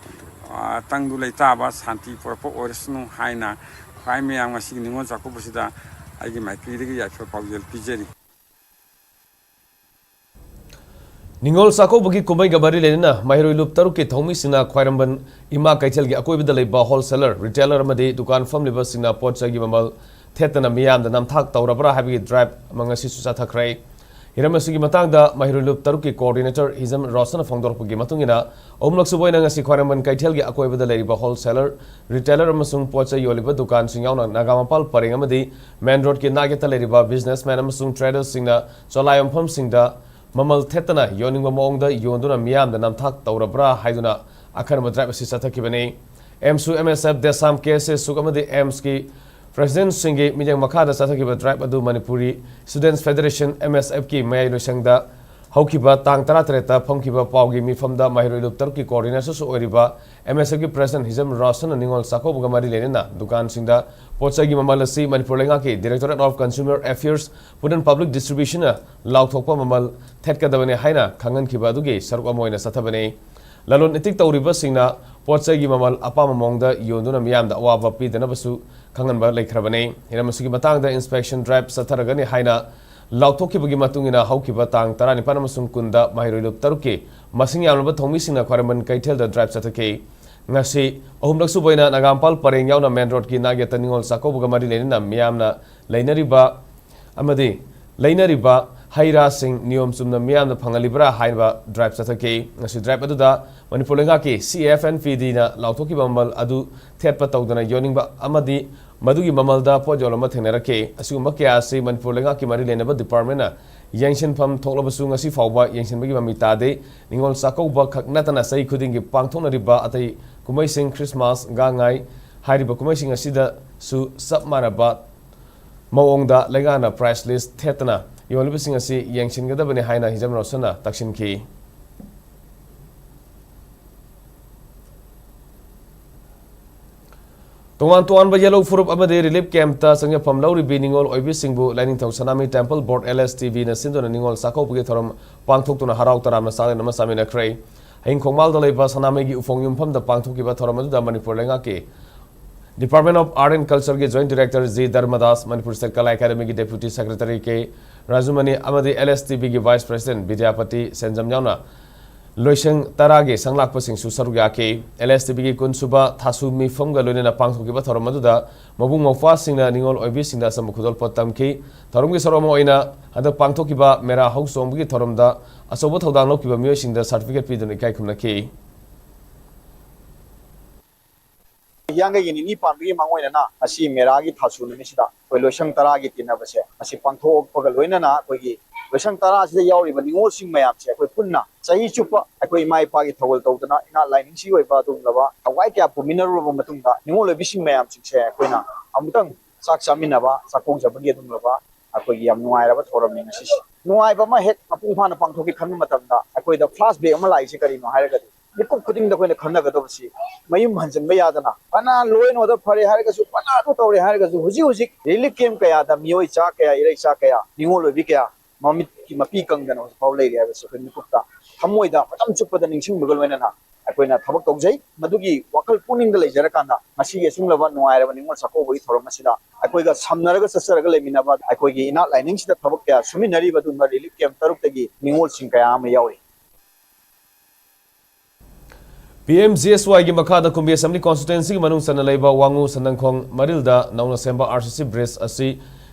ꯑ, ꯇꯪꯗꯨ ꯂꯩꯇꯥꯕ, ꯁꯥꯟꯇꯤ ꯄꯨꯔꯛꯄ ꯑꯣꯏꯔꯁꯅꯨ ꯍꯥꯏꯅ ꯈ꯭ꯋꯥꯏ ꯃꯌꯥꯝ ꯉꯁꯤꯒꯤ ꯅꯤꯉꯣꯜ ꯆꯥꯛꯀꯧꯕꯁꯤꯗ ꯑꯩꯒꯤ ꯃꯥꯏꯀꯩꯗꯒꯤ ꯌꯥꯏꯐ ꯄꯥꯎꯖꯦꯜ ꯄꯤꯖꯔꯤ꯫ ꯅꯤꯉꯣꯜ ꯆꯥꯛꯀꯧꯕꯒꯤ ꯀꯨꯝꯍꯩꯒ ꯃꯔꯤ ꯂꯩꯅꯅ ꯃꯍꯩꯔꯣꯏ ꯂꯨꯞ ꯇꯔꯨꯛꯀꯤ ꯊꯧꯃꯤꯁꯤꯡꯅ ꯈ꯭ꯋꯥꯏꯔꯝꯕꯟ ꯏꯃꯥ ꯀꯩꯊꯦꯜꯒꯤ ꯑꯀꯣꯏꯕꯗ ꯂꯩꯕ ꯍꯣꯜꯁꯦꯂꯔ, ꯔꯤꯇꯦꯂꯔ ꯑꯃꯗꯤ ꯗꯨꯀꯥꯟ ꯐꯝꯂꯤꯕꯁꯤꯡꯅ ꯄꯣꯠ ꯆꯩꯒꯤ ꯃꯃꯜ ꯊꯦꯠꯇꯅ ꯃꯤꯌꯥꯝꯗ ꯅꯝꯊꯥꯛ ꯇꯧꯔꯕ꯭ꯔꯥ ꯍꯥꯏꯕꯒꯤ ꯗ꯭ꯔꯥꯏꯕ ꯑꯃ ꯉꯁꯤꯁꯨ ꯆꯠꯊꯈ꯭ꯔꯦ꯫ ꯍꯤꯔꯝ ꯑꯁꯤꯒꯤ ꯃꯇꯥꯡꯗ ꯃꯍꯩꯔꯣꯏ ꯂꯨꯞ ꯇꯔꯨꯛꯀꯤ ꯀꯣꯑꯣꯔꯗꯤꯅꯦꯇꯔ ꯍꯤꯖꯝ ꯔꯣꯁꯟꯅ ꯐꯣꯡꯗꯣꯔꯛꯄꯒꯤ ꯃꯇꯨꯡ ꯏꯟꯅ, ꯑꯍꯨꯝꯂꯛ ꯁꯨꯕ ꯑꯣꯏꯅ ꯉꯁꯤ ꯈ꯭ꯋꯥꯏꯔꯝꯕꯟ ꯀꯩꯊꯦꯜꯒꯤ ꯑꯀꯣꯏꯕꯗ ꯂꯩꯔꯤꯕ ꯍꯣꯜꯁꯦꯂꯔ, ꯔꯤꯇꯦꯂꯔ ꯑꯃꯁꯨꯡ ꯄꯣꯠ ꯆꯩ ꯌꯣꯜꯂꯤꯕ ꯗꯨꯀꯥꯟꯁꯤꯡ ꯌꯥꯎꯅ ꯅꯥꯒꯥꯃꯄꯥꯜ ꯄꯔꯦꯡ ꯑꯃꯗꯤ ꯃꯦꯟ ꯔꯣꯗꯀꯤ ꯅꯥꯛ ꯌꯦꯠꯇ ꯂꯩꯔꯤꯕ ꯕꯤꯖꯤꯅꯦꯁꯃꯦꯟ ꯑꯃꯁꯨꯡ ꯇ꯭ꯔꯦꯗꯔꯁꯤꯡꯅ ꯆꯣꯂꯥꯏ ꯌꯣꯟꯐꯝꯁꯤꯡꯗ ꯃꯃꯜ ꯊꯦꯠꯇꯅ ꯌꯣꯟꯅꯤꯡꯕ ꯃꯑꯣꯡꯗ ꯌꯣꯟꯗꯨꯅ ꯃꯤꯌꯥꯝꯗ ꯅꯝꯊꯥꯛ ꯇꯧꯔꯕ꯭ꯔꯥ ꯍꯥꯏꯗꯨꯅ ꯑꯈꯟꯅꯕ ꯗ꯭ꯔꯥꯏꯕ ꯑꯁꯤ ꯆꯠꯊꯈꯤꯕꯅꯤ꯫ ꯑꯦꯝꯁꯨ, ꯑꯦꯝ ꯑꯦꯁ ꯑꯦꯐ, ꯗꯦꯁꯥꯝ, ꯀꯦ ꯑꯦꯁ ꯑꯦ ꯁꯨꯛ ꯑꯃꯗꯤ ꯑꯦꯝꯁꯀꯤ ꯄ꯭ꯔꯦꯁꯤꯗꯦꯟꯠꯁꯤꯡꯒꯤ ꯃꯤꯠꯌꯦꯡ ꯃꯈꯥꯗ ꯆꯠꯊꯈꯤꯕ ꯗ꯭ꯔꯥꯏꯕ ꯑꯗꯨ ꯃꯅꯤꯄꯨꯔꯤ ꯁ꯭ꯇꯨꯗꯦꯟꯠꯁ ꯐꯦꯗꯔꯦꯁꯟ, ꯑꯦꯝ ꯑꯦꯁ ꯑꯦꯐꯀꯤ ꯃꯌꯥꯏ ꯂꯣꯏꯁꯪꯗ ꯍꯧꯈꯤꯕ ꯇꯥꯡ ꯇꯔꯥꯇꯔꯦꯠꯇ ꯐꯝꯈꯤꯕ ꯄꯥꯎꯒꯤ ꯃꯤꯐꯝꯗ ꯃꯍꯩꯔꯣꯏ ꯂꯨꯞ ꯇꯔꯨꯛꯀꯤ ꯀꯣꯑꯣꯔꯗꯤꯅꯦꯇꯔꯁꯨ ꯑꯣꯏꯔꯤꯕ ꯑꯦꯝ ꯑꯦꯁ ꯑꯦꯐꯀꯤ ꯄ꯭ꯔꯦꯁꯤꯗꯦꯟꯠ ꯍꯤꯖꯝ ꯔꯣꯁꯟꯅ ꯅꯤꯉꯣꯜ ꯆꯥꯛꯀꯧꯕꯒ ꯃꯔꯤ ꯂꯩꯅꯅ ꯗꯨꯀꯥꯟꯁꯤꯡꯗ ꯄꯣꯠ ꯆꯩꯒꯤ ꯃꯃꯜ ꯑꯁꯤ ꯃꯅꯤꯄꯨꯔ ꯂꯩꯉꯥꯛꯀꯤ Directorate of Consumer Affairs, Food and Public Distributionꯅ ꯂꯥꯎꯊꯣꯛꯄ ꯃꯃꯜ ꯊꯦꯠꯀꯗꯕꯅꯤ ꯍꯥꯏꯅ ꯈꯪꯍꯟꯈꯤꯕ ꯑꯗꯨꯒꯤ ꯁꯔꯨꯛ ꯑꯃ ꯑꯣꯏꯅ ꯆꯠꯊꯕꯅꯤ꯫ ꯂꯂꯣꯟ ꯏꯇꯤꯛ ꯇꯧꯔꯤꯕꯁꯤꯡꯅ ꯄꯣꯠ ꯆꯩꯒꯤ ꯃꯃꯜ ꯑꯄꯥꯝꯕ ꯃꯑꯣꯡꯗ ꯌꯣꯟꯗꯨꯅ ꯃꯤꯌꯥꯝꯗ ꯑꯋꯥꯕ ꯄꯤꯗꯅꯕꯁꯨ ꯈꯪꯍꯟꯕ ꯂꯩꯈ꯭ꯔꯕꯅꯤ꯫ ꯍꯤꯔꯝ ꯑꯁꯤꯒꯤ ꯃꯇꯥꯡꯗ inspection drive ꯆꯠꯊꯔꯒꯅꯤ ꯍꯥꯏꯅ ꯂꯥꯎꯊꯣꯛꯈꯤꯕꯒꯤ ꯃꯇꯨꯡ ꯏꯟꯅ ꯍꯧꯈꯤꯕ ꯇꯥꯡ ꯇꯔꯥꯅꯤꯄꯥꯟ ꯑꯃꯁꯨꯡ ꯀꯨꯟꯗ ꯃꯍꯩꯔꯣꯏ ꯂꯨꯞ ꯇꯔꯨꯛꯀꯤ ꯃꯁꯤꯡ ꯌꯥꯝꯂꯕ ꯊꯧꯃꯤꯁꯤꯡꯅ ꯈ꯭ꯋꯥꯏꯔꯝꯕꯟ ꯀꯩꯊꯦꯜꯗ ꯗ꯭ꯔꯥꯏꯕ ꯆꯠꯊꯈꯤ꯫ ꯉꯁꯤ ꯑꯍꯨꯝꯂꯛ ꯁꯨꯕ ꯑꯣꯏꯅ ꯅꯥꯒꯥꯃꯄꯥꯜ ꯄꯔꯦꯡ ꯌꯥꯎꯅ ꯃꯦꯟ ꯔꯣꯗꯀꯤ ꯅꯥꯛ ꯌꯦꯠꯇ ꯅꯤꯉꯣꯜ ꯆꯥꯛꯀꯧꯕꯒ ꯃꯔꯤ ꯂꯩꯅꯅ ꯃꯤꯌꯥꯝꯅ ꯂꯩꯅꯔꯤꯕ ꯑꯃꯗꯤ ꯂꯩꯅꯔꯤꯕ ꯍꯩ ꯔꯥꯁꯤꯡ ꯅꯤꯌꯣꯝ ꯆꯨꯝꯅ ꯃꯤꯌꯥꯝꯗ ꯐꯪꯍꯜꯂꯤꯕ꯭ꯔꯥ ꯍꯥꯏꯕ ꯗ꯭ꯔꯥꯏꯕ ꯆꯠꯊꯈꯤ꯫ ꯉꯁꯤ ꯗ꯭ꯔꯥꯏꯕ ꯑꯗꯨꯗ ꯃꯅꯤꯄꯨꯔ ꯂꯩꯉꯥꯛꯀꯤ C F N P Dꯅ ꯂꯥꯎꯊꯣꯛꯈꯤꯕ ꯃꯃꯜ ꯑꯗꯨ ꯊꯦꯠꯄ ꯇꯧꯗꯅ ꯌꯣꯟꯅꯤꯡꯕ ꯑꯃꯗꯤ ꯃꯗꯨꯒꯤ ꯃꯃꯜꯗ ꯄꯣꯠ ꯌꯣꯜꯂꯝꯕ ꯊꯦꯡꯅꯔꯛꯈꯤ꯫ ꯑꯁꯤꯒꯨꯝꯕ ꯀꯌꯥ ꯑꯁꯤ ꯃꯅꯤꯄꯨꯔ ꯂꯩꯉꯥꯛꯀꯤ ꯃꯔꯤ ꯂꯩꯅꯕ ꯗꯤꯄꯥꯔꯠꯃꯦꯟꯠꯅ ꯌꯦꯡꯁꯤꯟꯐꯝ ꯊꯣꯛꯂꯕꯁꯨ ꯉꯁꯤ ꯐꯥꯎꯕ ꯌꯦꯡꯁꯤꯟꯕꯒꯤ ꯃꯃꯤ ꯇꯥꯗꯦ꯫ ꯅꯤꯉꯣꯜ ꯆꯥꯛꯀꯧꯕ ꯈꯛ ꯅꯠꯇꯅ ꯆꯍꯤ ꯈꯨꯗꯤꯡꯒꯤ ꯄꯥꯡꯊꯣꯛꯅꯔꯤꯕ ꯑꯇꯩ ꯀꯨꯝꯍꯩꯁꯤꯡ, ꯈ꯭ꯔꯤꯁꯃꯥꯁ, ꯒꯥꯡꯉꯥꯏ ꯍꯥꯏꯔꯤꯕ ꯀꯨꯝꯍꯩꯁꯤꯡ ꯑꯁꯤꯗꯁꯨ ꯆꯞ ꯃꯥꯟꯅꯕ ꯃꯑꯣꯡꯗ ꯂꯩꯉꯥꯛꯅ price list ꯊꯦꯠꯇꯅ ꯌꯣꯜꯂꯤꯕꯁꯤꯡ ꯑꯁꯤ ꯌꯦꯡꯁꯤꯟꯒꯗꯕꯅꯤ ꯍꯥꯏꯅ ꯍꯤꯖꯝ ꯔꯣꯁꯟꯅ ꯇꯛꯁꯤꯟꯈꯤ꯫ ꯇꯣꯉꯥꯟ ꯇꯣꯉꯥꯟꯕ ꯌꯦꯜꯍꯧ ꯐꯨꯔꯨꯞ ꯑꯃꯗꯤ ꯔꯤꯂꯤꯐ ꯀꯦꯝꯞꯇ ꯆꯪꯖꯐꯝ ꯂꯧꯔꯤꯕꯤ ꯅꯤꯉꯣꯜ ꯑꯣꯏꯕꯤꯁꯤꯡꯕꯨ ꯂꯥꯏꯅꯤꯡꯊꯧ ꯁꯅꯥꯃꯍꯤ ꯇꯦꯝꯄꯜ ꯕꯣꯔꯗ, LSTB, ꯅ ꯁꯤꯟꯗꯨꯅ ꯅꯤꯉꯣꯜ ꯆꯥꯛꯀꯧꯕꯒꯤ ꯊꯧꯔꯝ ꯄꯥꯡꯊꯣꯛꯇꯨꯅ ꯍꯔꯥꯎ ꯇꯔꯥꯝꯅ ꯆꯥꯛꯂꯦꯟ ꯑꯃ ꯆꯥꯃꯤꯟꯅꯈ꯭ꯔꯦ꯫ ꯍꯌꯤꯡ ꯈꯣꯡꯕꯥꯜꯗ ꯂꯩꯕ ꯁꯅꯥꯃꯍꯤꯒꯤ ꯎꯐꯣꯡ ꯌꯨꯝꯐꯝꯗ ꯄꯥꯡꯊꯣꯛꯈꯤꯕ ꯊꯧꯔꯝ ꯑꯗꯨꯗ ꯃꯅꯤꯄꯨꯔ ꯂꯩꯉꯥꯛꯀꯤ Department of Art and Culture ꯒꯤ Joint Director G Dharmadas, Manipur State Kala Academy ꯒꯤ Deputy Secretary ꯀꯦ ꯔꯥꯖꯨꯃꯅꯤ ꯑꯃꯗꯤ LSTB ꯒꯤ Vice President ꯕꯤꯗ꯭ꯌꯥꯄꯇꯤ ꯁꯦꯟꯖꯝ ꯌꯥꯎꯅ ꯂꯣꯏꯁꯪ ꯇꯔꯥꯒꯤ ꯁꯪꯂꯥꯛꯄꯁꯤꯡꯁꯨ ꯁꯔꯨꯛ ꯌꯥꯈꯤ꯫ LSTB ꯒꯤ ꯀꯨꯟꯁꯨꯕ ꯊꯥꯁꯨ ꯃꯤꯐꯝꯒ ꯂꯣꯏꯅꯅ ꯄꯥꯡꯊꯣꯛꯈꯤꯕ ꯊꯧꯔꯝ ꯑꯗꯨꯗ ꯃꯕꯨꯡ ꯃꯧꯄ꯭ꯋꯥꯁꯤꯡꯅ ꯅꯤꯉꯣꯜ ꯑꯣꯏꯕꯤꯁꯤꯡꯗ ꯑꯆꯝꯕ ꯈꯨꯗꯣꯜꯄꯣꯠ ꯇꯝꯈꯤ꯫ ꯊꯧꯔꯝꯒꯤ ꯁꯔꯨꯛ ꯑꯃ ꯑꯣꯏꯅ ꯍꯟꯗꯛ ꯄꯥꯡꯊꯣꯛꯈꯤꯕ ꯃꯦꯔꯥ ꯍꯧ ꯆꯣꯡꯕꯒꯤ ꯊꯧꯔꯝꯗ ꯑꯆꯧꯕ ꯊꯧꯗꯥꯡ ꯂꯧꯈꯤꯕ ꯃꯤꯑꯣꯏꯁꯤꯡꯗ certificate ꯄꯤꯗꯨꯅ ꯏꯀꯥꯏ ꯈꯨꯝꯅꯈꯤ꯫ ꯍꯤꯌꯥꯡꯒꯩꯒꯤ ꯅꯤꯅꯤ ꯄꯥꯟꯕꯒꯤ ꯃꯥꯡꯑꯣꯏꯅꯅ ꯉꯁꯤ ꯃꯦꯔꯥꯒꯤ ꯊꯥꯁꯨ ꯅꯨꯃꯤꯠꯁꯤꯗ ꯑꯩꯈꯣꯏ ꯂꯣꯏꯁꯪ ꯇꯔꯥꯒꯤ ꯇꯤꯟꯅꯕꯁꯦ ꯑꯁꯤ ꯄꯥꯡꯊꯣꯛꯄꯒ ꯂꯣꯏꯅꯅ ꯑꯩꯈꯣꯏꯒꯤ ꯂꯣꯏꯁꯪ ꯇꯔꯥꯁꯤꯗ ꯌꯥꯎꯔꯤꯕ ꯅꯤꯉꯣꯜꯁꯤꯡ ꯃꯌꯥꯝꯁꯦ ꯑꯩꯈꯣꯏ ꯄꯨꯟꯅ ꯆꯍꯤ ꯆꯨꯞꯄ ꯑꯩꯈꯣꯏ ꯏꯃꯥ ꯏꯄꯥꯒꯤ ꯊꯧꯒꯜ ꯇꯧꯗꯅ ꯏꯅꯥꯠ ꯂꯥꯏꯅꯤꯡꯁꯤ ꯑꯣꯏꯕ ꯑꯗꯨꯒꯨꯝꯂꯕ ꯊꯋꯥꯏ ꯀꯌꯥ ꯄꯨꯃꯤꯟꯅꯔꯨꯔꯕ ꯃꯇꯨꯡꯗ ꯅꯤꯉꯣꯜ ꯑꯣꯏꯕꯤꯁꯤꯡ ꯃꯌꯥꯝꯁꯤꯡꯁꯦ ꯑꯩꯈꯣꯏꯅ ꯑꯃꯨꯛꯇꯪ ꯆꯥꯛ ꯆꯥꯃꯤꯟꯅꯕ, ꯆꯥꯛꯀꯧꯖꯕꯒꯤ ꯑꯗꯨꯒꯨꯝꯂꯕ ꯑꯩꯈꯣꯏꯒꯤ ꯌꯥꯝ ꯅꯨꯡꯉꯥꯏꯔꯕ ꯊꯧꯔꯝꯅꯤ ꯉꯁꯤꯁꯦ꯫ ꯅꯨꯡꯉꯥꯏꯕ ꯑꯃ ꯍꯦꯛ ꯃꯄꯨꯡ ꯐꯥꯅ ꯄꯥꯡꯊꯣꯛꯀꯦ ꯈꯟꯕ ꯃꯇꯝꯗ ꯑꯩꯈꯣꯏꯗ flashback ꯑꯃ ꯂꯥꯛꯏꯁꯦ ꯀꯔꯤꯅꯣ ꯍꯥꯏꯔꯒꯗꯤ, ꯃꯤꯀꯨꯞ ꯈꯨꯗꯤꯡꯗ ꯑꯩꯈꯣꯏꯅ ꯈꯪꯅꯒꯗꯕꯁꯤ ꯃꯌꯨꯝ ꯍꯟꯖꯤꯟꯕ ꯌꯥꯗꯅ ꯐꯅ law and order ꯐꯔꯦ ꯍꯥꯏꯔꯒꯁꯨ, ꯐꯅ ꯑꯗꯨ ꯇꯧꯔꯦ ꯍꯥꯏꯔꯒꯁꯨ, ꯍꯧꯖꯤꯛ ꯍꯧꯖꯤꯛ relief camp ꯀꯌꯥꯗ ꯃꯤꯑꯣꯏ ꯆꯥ ꯀꯌꯥ, ꯏꯔꯩꯆꯥ ꯀꯌꯥ, ꯅꯤꯉꯣꯜ ꯑꯣꯏꯕꯤ ꯀꯌꯥ ꯃꯃꯤꯠꯀꯤ ꯃꯄꯤ ꯀꯪꯗꯅ ꯍꯧꯖꯤꯛ ꯐꯥꯎ ꯂꯩꯔꯤ ꯍꯥꯏꯕꯁꯤ ꯑꯩꯈꯣꯏ ꯃꯤꯀꯨꯞꯇ ꯊꯃꯣꯏꯗ ꯃꯇꯝ ꯆꯨꯞꯄꯗ ꯅꯤꯡꯁꯤꯡꯕꯒ ꯂꯣꯏꯅꯅ ꯑꯩꯈꯣꯏꯅ ꯊꯕꯛ ꯇꯧꯖꯩ꯫ ꯃꯗꯨꯒꯤ ꯋꯥꯈꯜ ꯄꯨꯛꯅꯤꯡꯗ ꯂꯩꯖꯔꯀꯥꯟꯗ ꯉꯁꯤꯒꯤ ꯑꯁꯨꯝꯂꯕ ꯅꯨꯡꯉꯥꯏꯔꯕ ꯅꯤꯉꯣꯜ ꯆꯥꯛꯀꯧꯕꯒꯤ ꯊꯧꯔꯝ ꯑꯁꯤꯗ ꯑꯩꯈꯣꯏꯒ ꯁꯝꯅꯔꯒ ꯆꯠꯆꯔꯒ ꯂꯩꯃꯤꯟꯅꯕ ꯑꯩꯈꯣꯏꯒꯤ ꯏꯅꯥꯠ ꯂꯥꯏꯅꯤꯡꯁꯤꯗ ꯊꯕꯛ ꯀꯌꯥ ꯁꯨꯃꯤꯟꯅꯔꯤꯕ ꯑꯗꯨꯒꯨꯝꯕ relief camp ꯇꯔꯨꯛꯇꯒꯤ ꯅꯤꯉꯣꯜꯁꯤꯡ ꯀꯌꯥ ꯑꯃ ꯌꯥꯎꯔꯤ꯫ ꯄꯤ ꯑꯦꯝ ꯖꯤ ꯑꯦꯁ ꯋꯥꯏꯒꯤ ꯃꯈꯥꯗ ꯀꯨꯝꯕꯤ ꯑꯦꯁꯦꯝꯕ꯭ꯂꯤ ꯀꯣꯟꯁꯇꯤꯇ꯭ꯋꯦꯟꯁꯤꯒꯤ ꯃꯅꯨꯡ ꯆꯟꯅ ꯂꯩꯕ ꯋꯥꯉꯨ ꯁꯟꯗꯪꯈꯣꯡ ꯃꯔꯤꯜꯗ ꯅꯧꯅ ꯁꯦꯝꯕ ꯑꯥꯔ ꯁꯤ ꯁꯤ ꯕ꯭ꯔꯤꯖ ꯑꯁꯤ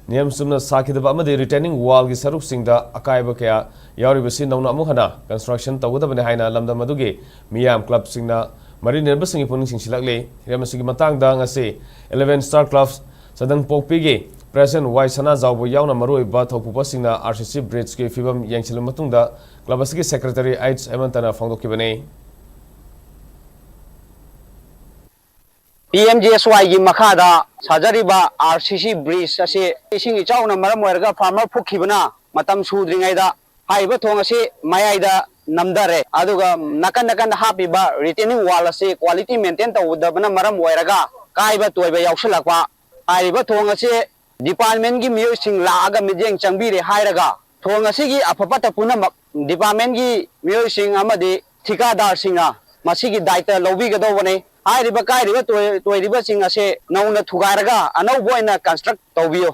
ꯅꯤꯌꯝ ꯆꯨꯝꯅ ꯁꯥꯈꯤꯗꯕ ꯑꯃꯗꯤ ꯔꯤꯇꯦꯅꯤꯡ ꯋꯥꯜꯒꯤ ꯁꯔꯨꯛꯁꯤꯡꯗ ꯑꯀꯥꯏꯕ ꯀꯌꯥ ꯌꯥꯎꯔꯤꯕꯁꯤ ꯅꯧꯅ ꯑꯃꯨꯛ ꯍꯟꯅ ꯀꯟꯁꯇ꯭ꯔꯛꯁꯟ ꯇꯧꯒꯗꯕꯅꯤ ꯍꯥꯏꯅ ꯂꯝꯗꯝ ꯑꯗꯨꯒꯤ ꯃꯤꯌꯥꯝ ꯀ꯭ꯂꯕꯁꯤꯡꯅ ꯃꯔꯤ ꯂꯩꯅꯕꯁꯤꯡꯒꯤ ꯄꯨꯛꯅꯤꯡ ꯆꯤꯡꯁꯤꯜꯂꯛꯂꯤ꯫ ꯍꯤꯔꯝ ꯑꯁꯤꯒꯤ ꯃꯇꯥꯡꯗ ꯉꯁꯤ ꯏꯂꯦꯚꯦꯟ ꯁ꯭ꯇꯥꯔ ꯀ꯭ꯂꯕ ꯁꯟꯗꯪꯄꯣꯛꯄꯤꯒꯤ ꯄ꯭ꯔꯦꯁꯤꯗꯦꯟꯠ ꯋꯥꯏ ꯁꯅꯥꯖꯥꯎꯕ ꯌꯥꯎꯅ ꯃꯔꯨꯑꯣꯏꯕ ꯊꯧꯄꯨꯕꯁꯤꯡꯅ ꯑꯥꯔ ꯁꯤ ꯁꯤ ꯕ꯭ꯔꯤꯖꯀꯤ ꯐꯤꯕꯝ ꯌꯦꯡꯁꯤꯜꯂꯕ ꯃꯇꯨꯡꯗ ꯀ꯭ꯂꯕ ꯑꯁꯤꯒꯤ ꯁꯦꯀ꯭ꯔꯦꯇꯔꯤ ꯑꯩꯆ ꯍꯦꯃꯟꯇꯅ ꯐꯣꯡꯗꯣꯛꯈꯤꯕꯅꯤ꯫ ꯄꯤ ꯑꯦꯝ ꯖꯤ ꯑꯦꯁ ꯋꯥꯏꯒꯤ ꯃꯈꯥꯗ ꯁꯥꯖꯔꯤꯕ ꯑꯥꯔ ꯁꯤ ꯁꯤ ꯕ꯭ꯔꯤꯖ ꯑꯁꯤ ꯏꯁꯤꯡ ꯏꯆꯥꯎꯅ ꯃꯔꯝ ꯑꯣꯏꯔꯒ ꯐꯥꯔꯃꯔ ꯐꯨꯛꯈꯤꯕꯅ ꯃꯇꯝ ꯁꯨꯗ꯭ꯔꯤꯉꯩꯗ ꯍꯥꯏꯔꯤꯕ ꯊꯣꯡ ꯑꯁꯤ ꯃꯌꯥꯏꯗ ꯅꯝꯊꯔꯦ꯫ ꯑꯗꯨꯒ ꯅꯥꯀꯟ ꯅꯥꯀꯟꯗ ꯍꯥꯞꯄꯤꯕ ꯔꯤꯇꯦꯅꯤꯡ ꯋꯥꯜ ꯑꯁꯤ ꯀ꯭ꯋꯥꯂꯤꯇꯤ ꯃꯦꯟꯇꯦꯟ ꯇꯧꯗꯕꯅ ꯃꯔꯝ ꯑꯣꯏꯔꯒ ꯀꯥꯏꯕ ꯇꯣꯏꯕ ꯌꯥꯎꯁꯤꯜꯂꯛꯄ꯫ ꯍꯥꯏꯔꯤꯕ ꯊꯣꯡ ꯑꯁꯤ departmentꯀꯤ ꯃꯤꯑꯣꯏꯁꯤꯡ ꯂꯥꯛꯑꯒ ꯃꯤꯠꯌꯦꯡ ꯆꯪꯕꯤꯔꯦ ꯍꯥꯏꯔꯒ, ꯊꯣꯡ ꯑꯁꯤꯒꯤ ꯑꯐ ꯐꯠꯇ ꯄꯨꯝꯅꯃꯛ departmentꯀꯤ ꯃꯤꯑꯣꯏꯁꯤꯡ ꯑꯃꯗꯤ ꯊꯤꯀꯥꯗꯥꯔꯁꯤꯡꯅ ꯃꯁꯤꯒꯤ ꯗꯥꯏꯇ ꯂꯧꯕꯤꯒꯗꯧꯕꯅꯤ꯫ ꯍꯥꯏꯔꯤꯕ ꯀꯥꯏꯔꯤꯕ ꯇꯣꯏ-, ꯇꯣꯏꯔꯤꯕꯁꯤꯡ ꯑꯁꯦ ꯅꯧꯅ ꯊꯨꯒꯥꯏꯔꯒ ꯑꯅꯧꯕ ꯑꯣꯏꯅ construct ꯇꯧꯕꯤꯌꯨ꯫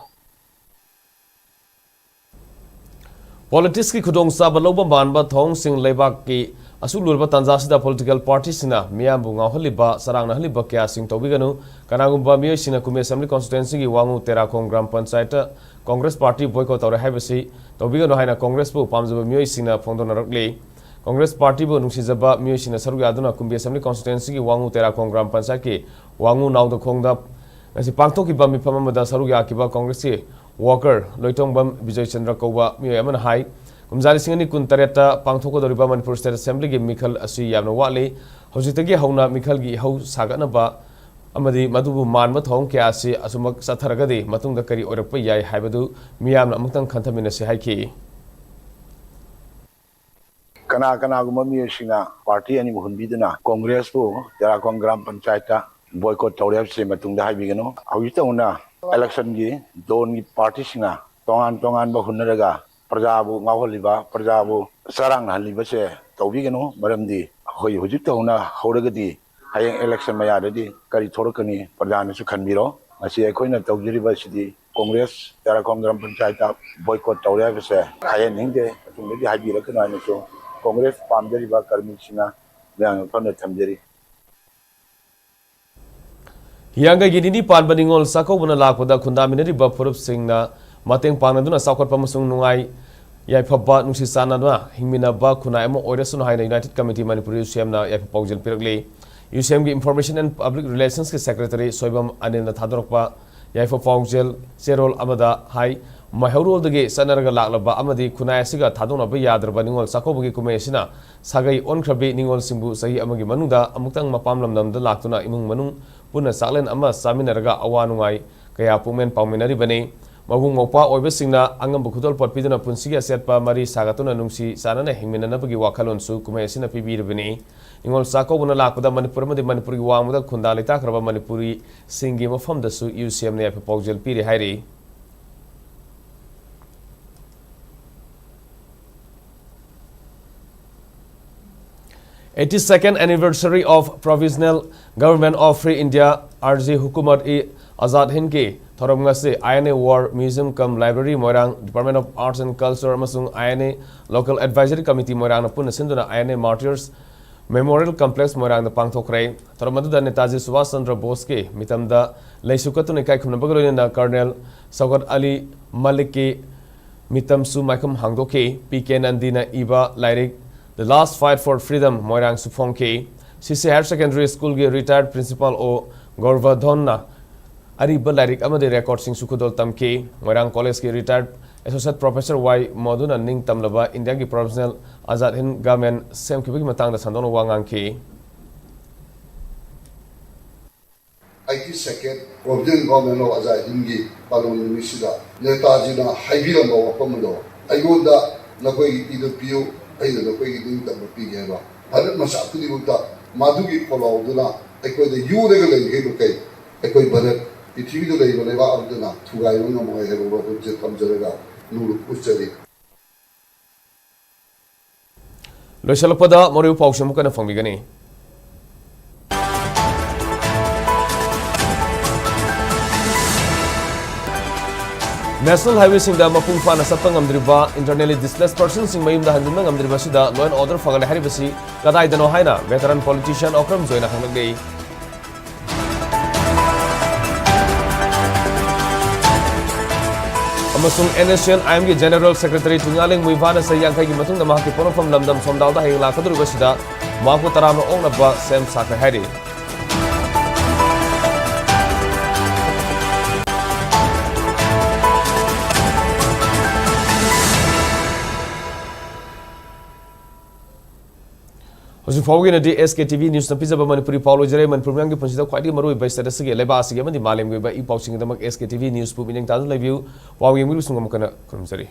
Politicsꯀꯤ ꯈꯨꯗꯣꯡꯆꯥꯕ ꯂꯧꯕ ꯃꯥꯟꯕ ꯊꯧꯑꯣꯡꯁꯤꯡ ꯂꯩꯕꯥꯛꯀꯤ ꯑꯁꯨꯛ ꯂꯨꯔꯕ ꯇꯥꯟꯖꯥꯁꯤꯗ political partyꯁꯤꯡꯅ ꯃꯤꯌꯥꯝꯕꯨ ꯉꯥꯎꯍꯜꯂꯤꯕ, ꯆꯔꯥꯡꯅꯍꯜꯂꯤꯕ ꯀꯌꯥꯁꯤꯡ ꯇꯧꯕꯤꯒꯅꯨ꯫ ꯀꯅꯥꯒꯨꯝꯕ ꯃꯤꯑꯣꯏꯁꯤꯡꯅ ꯀꯨꯝꯕꯤ Assembly Constituencyꯒꯤ ꯋꯥꯉꯨ ꯇꯦꯔꯥꯈꯣꯡ ꯒ꯭ꯔꯥꯝ ꯄꯟꯆꯥꯌꯠꯇ Congress party boycott ꯇꯧꯔꯦ ꯍꯥꯏꯕꯁꯤ ꯇꯧꯕꯤꯒꯅꯨ ꯍꯥꯏꯅ Congressꯄꯨ ꯄꯥꯝꯖꯕ ꯃꯤꯑꯣꯏꯁꯤꯡꯅ ꯐꯣꯡꯗꯣꯛꯅꯔꯛꯂꯤ꯫ Congress partyꯕꯨ ꯅꯨꯡꯁꯤꯖꯕ ꯃꯤꯑꯣꯏꯁꯤꯡꯅ ꯁꯔꯨꯛ ꯌꯥꯗꯨꯅ ꯀꯨꯝꯕꯤ Assembly Constituencyꯒꯤ ꯋꯥꯉꯨ ꯇꯦꯔꯥꯈꯣꯡ ꯒ꯭ꯔꯥꯝ ꯄꯟꯆꯥꯌꯠꯀꯤ ꯋꯥꯉꯨ ꯅꯥꯎꯗꯈꯣꯡꯗ ꯉꯁꯤ ꯄꯥꯡꯊꯣꯛꯈꯤꯕ ꯃꯤꯐꯝ ꯑꯃꯗ ꯁꯔꯨꯛ ꯌꯥꯈꯤꯕ Congressꯀꯤ worker ꯂꯣꯏꯇꯣꯡꯕꯝ ꯕꯤꯖꯣꯏꯆꯟꯗ꯭ꯔ ꯀꯧꯕ ꯃꯤꯑꯣꯏ ꯑꯃꯅ ꯍꯥꯏ, ꯀꯨꯝꯖꯥ ꯂꯤꯁꯤꯡ ꯑꯅꯤ ꯀꯨꯟ ꯇꯔꯦꯠꯇ ꯄꯥꯡꯊꯣꯛꯀꯗꯧꯔꯤꯕ Manipur State Assemblyꯒꯤ ꯃꯤꯈꯜ ꯑꯁꯤ ꯌꯥꯝꯅ ꯋꯥꯠꯂꯤ꯫ ꯍꯧꯖꯤꯛꯇꯒꯤ ꯍꯧꯅ ꯃꯤꯈꯜꯒꯤ ꯏꯍꯧ ꯁꯥꯒꯠꯅꯕ ꯑꯃꯗꯤ ꯃꯗꯨꯕꯨ ꯃꯥꯟꯕ ꯊꯧꯑꯣꯡ ꯀꯌꯥ ꯑꯁꯤ ꯑꯁꯨꯝꯃꯛ ꯆꯠꯊꯔꯒꯗꯤ ꯃꯇꯨꯡꯗ ꯀꯔꯤ ꯑꯣꯏꯔꯛꯄ ꯌꯥꯏ ꯍꯥꯏꯕꯗꯨ ꯃꯤꯌꯥꯝꯅ ꯑꯃꯨꯛꯇꯪ ꯈꯟꯊꯃꯤꯟꯅꯁꯤ ꯍꯥꯏꯈꯤ꯫ ꯀꯅꯥ ꯀꯅꯥꯒꯨꯝꯕ ꯃꯤꯑꯣꯏꯁꯤꯡꯅ party ꯑꯅꯤꯕꯨ ꯍꯨꯟꯕꯤꯗꯨꯅ Congressꯄꯨ ꯇꯦꯔꯥꯈꯣꯡ ꯒ꯭ꯔꯥꯝ ꯄꯟꯆꯥꯌꯠꯇ boycott ꯇꯧꯔꯦ ꯍꯥꯏꯕꯁꯤ ꯃꯇꯨꯡꯗ ꯍꯥꯏꯕꯤꯒꯅꯨ꯫ ꯍꯧꯖꯤꯛꯇ ꯍꯧꯅ electionꯒꯤ ꯗꯣꯟꯒꯤ partyꯁꯤꯡꯅ ꯇꯣꯉꯥꯟ ꯇꯣꯉꯥꯟꯕ ꯍꯨꯟꯅꯔꯒ ꯄ꯭ꯔꯖꯥꯕꯨ ꯉꯥꯎꯍꯜꯂꯤꯕ, ꯄ꯭ꯔꯖꯥꯕꯨ ꯆꯔꯥꯡꯅꯍꯜꯂꯤꯕꯁꯦ ꯇꯧꯕꯤꯒꯅꯨ꯫ ꯃꯔꯝꯗꯤ ꯑꯩꯈꯣꯏ ꯍꯧꯖꯤꯛꯇ ꯍꯧꯅ ꯍꯧꯔꯒꯗꯤ ꯍꯌꯦꯡ election ꯃꯌꯥꯗꯗꯤ ꯀꯔꯤ ꯊꯣꯛꯂꯛꯀꯅꯤ ꯄ꯭ꯔꯖꯥꯅꯁꯨ ꯈꯟꯕꯤꯔꯣ꯫ ꯉꯁꯤ ꯑꯩꯈꯣꯏꯅ ꯇꯧꯖꯔꯤꯕ ꯑꯁꯤꯗꯤ Congress ꯇꯦꯔꯥꯈꯣꯡ ꯒ꯭ꯔꯥꯝ ꯄꯟꯆꯥꯌꯠꯇ boycott ꯇꯧꯔꯦ ꯍꯥꯏꯕꯁꯦ ꯍꯥꯏꯍꯟꯅꯤꯡꯗꯦ꯫ ꯃꯇꯨꯡꯗꯗꯤ ꯍꯥꯏꯕꯤꯔꯛꯀꯅꯨ ꯍꯥꯏꯅꯁꯨ Congress ꯄꯥꯝꯖꯔꯤꯕ ꯀꯔꯃꯤꯁꯤꯡꯅ ꯃꯌꯥꯝꯒꯤ ꯃꯐꯝꯗ ꯊꯝꯖꯔꯤ꯫ ꯍꯤꯌꯥꯡꯒꯩꯒꯤ ꯅꯤꯅꯤ ꯄꯥꯟꯕ ꯅꯤꯉꯣꯜ ꯆꯥꯛꯀꯧꯕꯅ ꯂꯥꯛꯄꯗ ꯈꯨꯟꯗꯥꯃꯤꯟꯅꯔꯤꯕ ꯐꯨꯔꯨꯞꯁꯤꯡꯅ ꯃꯇꯦꯡ ꯄꯥꯡꯅꯗꯨꯅ ꯆꯥꯎꯈꯠꯄ ꯑꯃꯁꯨꯡ ꯅꯨꯡꯉꯥꯏ ꯌꯥꯏꯐꯕ, ꯅꯨꯡꯁꯤ ꯆꯥꯟꯅꯅ ꯍꯤꯡꯃꯤꯟꯅꯕ ꯈꯨꯟꯅꯥꯏ ꯑꯃ ꯑꯣꯏꯔꯁꯅꯨ ꯍꯥꯏꯅ United Committee Manipur, ꯌꯨꯁꯤꯑꯦꯝꯅ ꯌꯥꯏꯐ ꯄꯥꯎꯖꯦꯜ ꯄꯤꯔꯛꯂꯤ꯫ ꯌꯨꯁꯤꯑꯦꯝꯒꯤ Information and Public Relationsꯀꯤ Secretary Soibam ꯑꯅꯤꯜꯅ ꯊꯥꯗꯣꯔꯛꯄ ꯌꯥꯏꯐ ꯄꯥꯎꯖꯦꯜ ꯆꯦꯔꯣꯜ ꯑꯃꯗ ꯍꯥꯏ, ꯃꯩꯍꯧꯔꯣꯜꯗꯒꯤ ꯆꯠꯅꯔꯒ ꯂꯥꯛꯂꯕ ꯑꯃꯗꯤ ꯈꯨꯟꯅꯥꯏ ꯑꯁꯤꯒ ꯊꯥꯗꯣꯛꯅꯕ ꯌꯥꯗ꯭ꯔꯕ ꯅꯤꯉꯣꯜ ꯆꯥꯛꯀꯧꯕꯒꯤ ꯀꯨꯝꯍꯩ ꯑꯁꯤꯅ ꯁꯥꯒꯩ ꯑꯣꯟꯈ꯭ꯔꯕꯤ ꯅꯤꯉꯣꯜꯁꯤꯡꯕꯨ ꯆꯍꯤ ꯑꯃꯒꯤ ꯃꯅꯨꯡꯗ ꯑꯃꯨꯛꯇꯪ ꯃꯄꯥꯝ ꯂꯝꯗꯝꯗ ꯂꯥꯛꯇꯨꯅ ꯏꯃꯨꯡ ꯃꯅꯨꯡ ꯄꯨꯟꯅ ꯆꯥꯛꯂꯦꯟ ꯑꯃ ꯆꯥꯃꯤꯟꯅꯔꯒ ꯑꯋꯥ ꯅꯨꯡꯉꯥꯏ ꯀꯌꯥ ꯄꯨꯛꯃꯦꯟ ꯄꯥꯎꯃꯤꯟꯅꯔꯤꯕꯅꯤ꯫ ꯃꯕꯨꯡ ꯃꯧꯄ꯭ꯋꯥ ꯑꯣꯏꯕꯁꯤꯡꯅ ꯑꯉꯝꯕ ꯈꯨꯗꯣꯜꯄꯣꯠ ꯄꯤꯗꯨꯅ ꯄꯨꯟꯁꯤꯒꯤ ꯑꯆꯦꯠꯄ ꯃꯔꯤ ꯁꯥꯒꯠꯇꯨꯅ ꯅꯨꯡꯁꯤ ꯆꯥꯟꯅꯅ ꯍꯤꯡꯃꯤꯟꯅꯅꯕꯒꯤ ꯋꯥꯈꯜꯂꯣꯟꯁꯨ ꯀꯨꯝꯍꯩ ꯑꯁꯤꯅ ꯄꯤꯕꯤꯔꯤꯕꯅꯤ꯫ ꯅꯤꯉꯣꯜ ꯆꯥꯛꯀꯧꯕꯅ ꯂꯥꯛꯄꯗ ꯃꯅꯤꯄꯨꯔ ꯑꯃꯗꯤ ꯃꯅꯤꯄꯨꯔꯒꯤ ꯋꯥꯡꯃꯗ ꯈꯨꯟꯗꯥ ꯂꯩꯇꯥꯈ꯭ꯔꯕ ꯃꯅꯤꯄꯨꯔꯤꯁꯤꯡꯒꯤ ꯃꯐꯝꯗꯁꯨ ꯌꯨ ꯁꯤ ꯑꯦꯝꯅ ꯌꯥꯏꯐ ꯄꯥꯎꯖꯦꯜ ꯄꯤꯔꯤ ꯍꯥꯏꯔꯤ꯫ Eighty-second anniversary of Provisional Government of Free India, Arzi Hukumat e Azad ꯍꯤꯟꯗꯀꯤ ꯊꯧꯔꯝ ꯉꯁꯤ I N A War Museum cum Library Moirang, Department of Arts and Culture ꯑꯃꯁꯨꯡ I N A Local Advisory Committee ꯃꯣꯏꯔꯥꯡꯅ ꯄꯨꯟꯅ ꯁꯤꯟꯗꯨꯅ I N A Martyrs Memorial Complex ꯃꯣꯏꯔꯥꯡꯗ ꯄꯥꯡꯊꯣꯛꯈ꯭ꯔꯦ꯫ ꯊꯧꯔꯝ ꯑꯗꯨꯗ ꯅꯦꯇꯥꯖꯤ ꯁꯨꯚꯥꯁ ꯆꯟꯗ꯭ꯔ ꯕꯣꯁꯀꯤ ꯃꯤꯇꯝꯗ ꯂꯩꯁꯨ ꯀꯠꯇꯨꯅ ꯏꯀꯥꯏ ꯈꯨꯝꯅꯕꯒ ꯂꯣꯏꯅꯅ ꯀꯔꯅꯦꯜ ꯁꯧꯀꯠ ꯑꯂꯤ ꯃꯥꯂꯤꯛꯀꯤ ꯃꯤꯇꯝꯁꯨ ꯃꯥꯏꯈꯨꯝ ꯍꯥꯡꯗꯣꯛꯈꯤ꯫ ꯄꯤ ꯀꯦ ꯅꯟꯗꯤꯅ ꯏꯕ ꯂꯥꯏꯔꯤꯛ The Last Fight for Freedom ꯃꯣꯏꯔꯥꯡꯁꯨ ꯐꯣꯡꯈꯤ꯫ ꯁꯤ ꯁꯤ Higher Secondary School ꯒꯤ retired principal ꯑꯣ ꯒꯧꯔꯕꯙꯟꯅ ꯑꯔꯤꯕ ꯂꯥꯏꯔꯤꯛ ꯑꯃꯗꯤ ꯔꯦꯀꯣꯔꯗꯁꯤꯡꯁꯨ ꯈꯨꯗꯣꯜ ꯇꯝꯈꯤ꯫ ꯃꯣꯏꯔꯥꯡ ꯀꯣꯂꯦꯖꯀꯤ retired Associate Professor ꯋꯥꯏ ꯃꯣꯗꯨꯅ ꯅꯤꯡꯇꯝꯂꯕ ꯏꯟꯗꯤꯌꯥꯒꯤ Provisional ꯑꯖꯥꯗ ꯍꯤꯟꯗ Government ꯁꯦꯝꯈꯤꯕꯒꯤ ꯃꯇꯥꯡꯗ ꯁꯟꯗꯣꯛꯅ ꯋꯥ ꯉꯥꯡꯈꯤ꯫ Eighty second Provisional Government of Azad Hindꯒꯤ ꯄꯥꯂꯣꯟ ꯅꯨꯃꯤꯠꯁꯤꯗ ꯅꯦꯇꯥꯖꯤꯅ ꯍꯥꯏꯕꯤꯔꯝꯕ ꯋꯥꯐꯝ ꯑꯗꯣ ꯑꯩꯉꯣꯟꯗ ꯅꯈꯣꯏꯒꯤ ꯏꯗꯨ ꯄꯤꯌꯨ, ꯑꯩꯅ ꯅꯈꯣꯏꯒꯤ ꯅꯤꯡꯇꯝꯕ ꯄꯤꯒꯦ ꯍꯥꯏꯕ ꯚꯥꯔꯠ ꯃꯆꯥ ꯈꯨꯗꯤꯡꯃꯛꯇ ꯃꯗꯨꯒꯤ ꯈꯣꯜꯂꯥꯎꯗꯨꯅ ꯑꯩꯈꯣꯏꯗ ꯌꯨꯔꯒ ꯂꯩꯔꯤꯈꯩ ꯃꯈꯩ ꯑꯩꯈꯣꯏ ꯚꯥꯔꯠ ꯄ꯭ꯔꯤꯊꯤꯕꯤꯗ ꯂꯩꯔꯤꯕ ꯂꯩꯕꯥꯛ ꯑꯃꯠꯇꯅ ꯊꯨꯒꯥꯏꯕ ꯉꯝꯃꯣꯏ ꯍꯥꯏꯕ ꯋꯥꯐꯝꯁꯦ ꯊꯝꯖꯔꯒ ꯅꯣꯡꯂꯨꯛ ꯎꯠꯆꯔꯤ꯫ ꯂꯣꯏꯁꯤꯜꯂꯛꯄꯗ ꯃꯔꯨꯑꯣꯏꯕ ꯄꯥꯎꯁꯤꯡ ꯑꯃꯨꯛ ꯍꯟꯅ ꯐꯪꯕꯤꯒꯅꯤ꯫ National highwayꯁꯤꯡꯗ ꯃꯄꯨꯡ ꯐꯥꯅ ꯆꯠꯄ ꯉꯝꯗ꯭ꯔꯤꯕ, internally displaced personꯁꯤꯡ ꯃꯌꯨꯝꯗ ꯍꯟꯖꯤꯟꯕ ꯉꯝꯗ꯭ꯔꯤꯕ ꯑꯁꯤꯗ law and order ꯐꯒꯠꯂꯦ ꯍꯥꯏꯔꯤꯕꯁꯤ ꯀꯗꯥꯏꯗꯅꯣ ꯍꯥꯏꯅ veteran politician ꯑꯣꯀ꯭ꯔꯝ ꯖꯣꯏꯅ ꯍꯪꯂꯛꯂꯤ꯫ ꯑꯃꯁꯨꯡ NSCN-IMꯒꯤ General Secretary ꯆꯤꯡꯉꯥꯂꯦꯡ ꯃꯨꯏꯚꯥꯅ ꯆꯍꯤ ꯌꯥꯡꯈꯩꯒꯤ ꯃꯇꯨꯡꯗ ꯃꯍꯥꯛꯀꯤ ꯄꯣꯛꯅꯐꯝ ꯂꯝꯗꯝ ꯁꯣꯝꯗꯥꯜꯗ ꯍꯌꯦꯡ ꯂꯥꯛꯀꯗꯧꯔꯤꯕꯁꯤꯗ ꯃꯍꯥꯛꯄꯨ ꯇꯔꯥꯝꯅ ꯑꯣꯛꯅꯕ ꯁꯦꯝ ꯁꯥꯈ꯭ꯔꯦ ꯍꯥꯏꯔꯤ꯫ ꯍꯧꯖꯤꯛ ꯐꯥꯎꯕꯒꯤ ꯑꯣꯏꯅꯗꯤ SKTV Newsꯅ ꯄꯤꯖꯕ ꯃꯅꯤꯄꯨꯔꯤ ꯄꯥꯎ ꯂꯣꯏꯖꯔꯦ꯫ ꯃꯅꯤꯄꯨꯔ ꯃꯤꯌꯥꯝꯒꯤ ꯄꯨꯟꯁꯤꯗ ꯈ꯭ꯋꯥꯏꯗꯒꯤ ꯃꯔꯨꯑꯣꯏꯕ state ꯑꯁꯤꯒꯤ, ꯂꯩꯕꯥꯛ ꯑꯁꯤꯒꯤ ꯑꯃꯗꯤ ꯃꯥꯂꯦꯝꯒꯤ ꯑꯣꯏꯕ ꯏ ꯄꯥꯎꯁꯤꯡꯒꯤꯗꯃꯛ SKTV Newsꯄꯨ ꯃꯤꯠꯌꯦꯡ ꯇꯥꯗꯨꯅ ꯂꯩꯕꯤꯌꯨ꯫ ꯄꯥꯎ ꯌꯦꯡꯕꯤꯔꯤꯕꯁꯤꯡ ꯑꯃꯨꯛ ꯍꯟꯅ ꯈꯨꯔꯨꯝꯖꯔꯤ꯫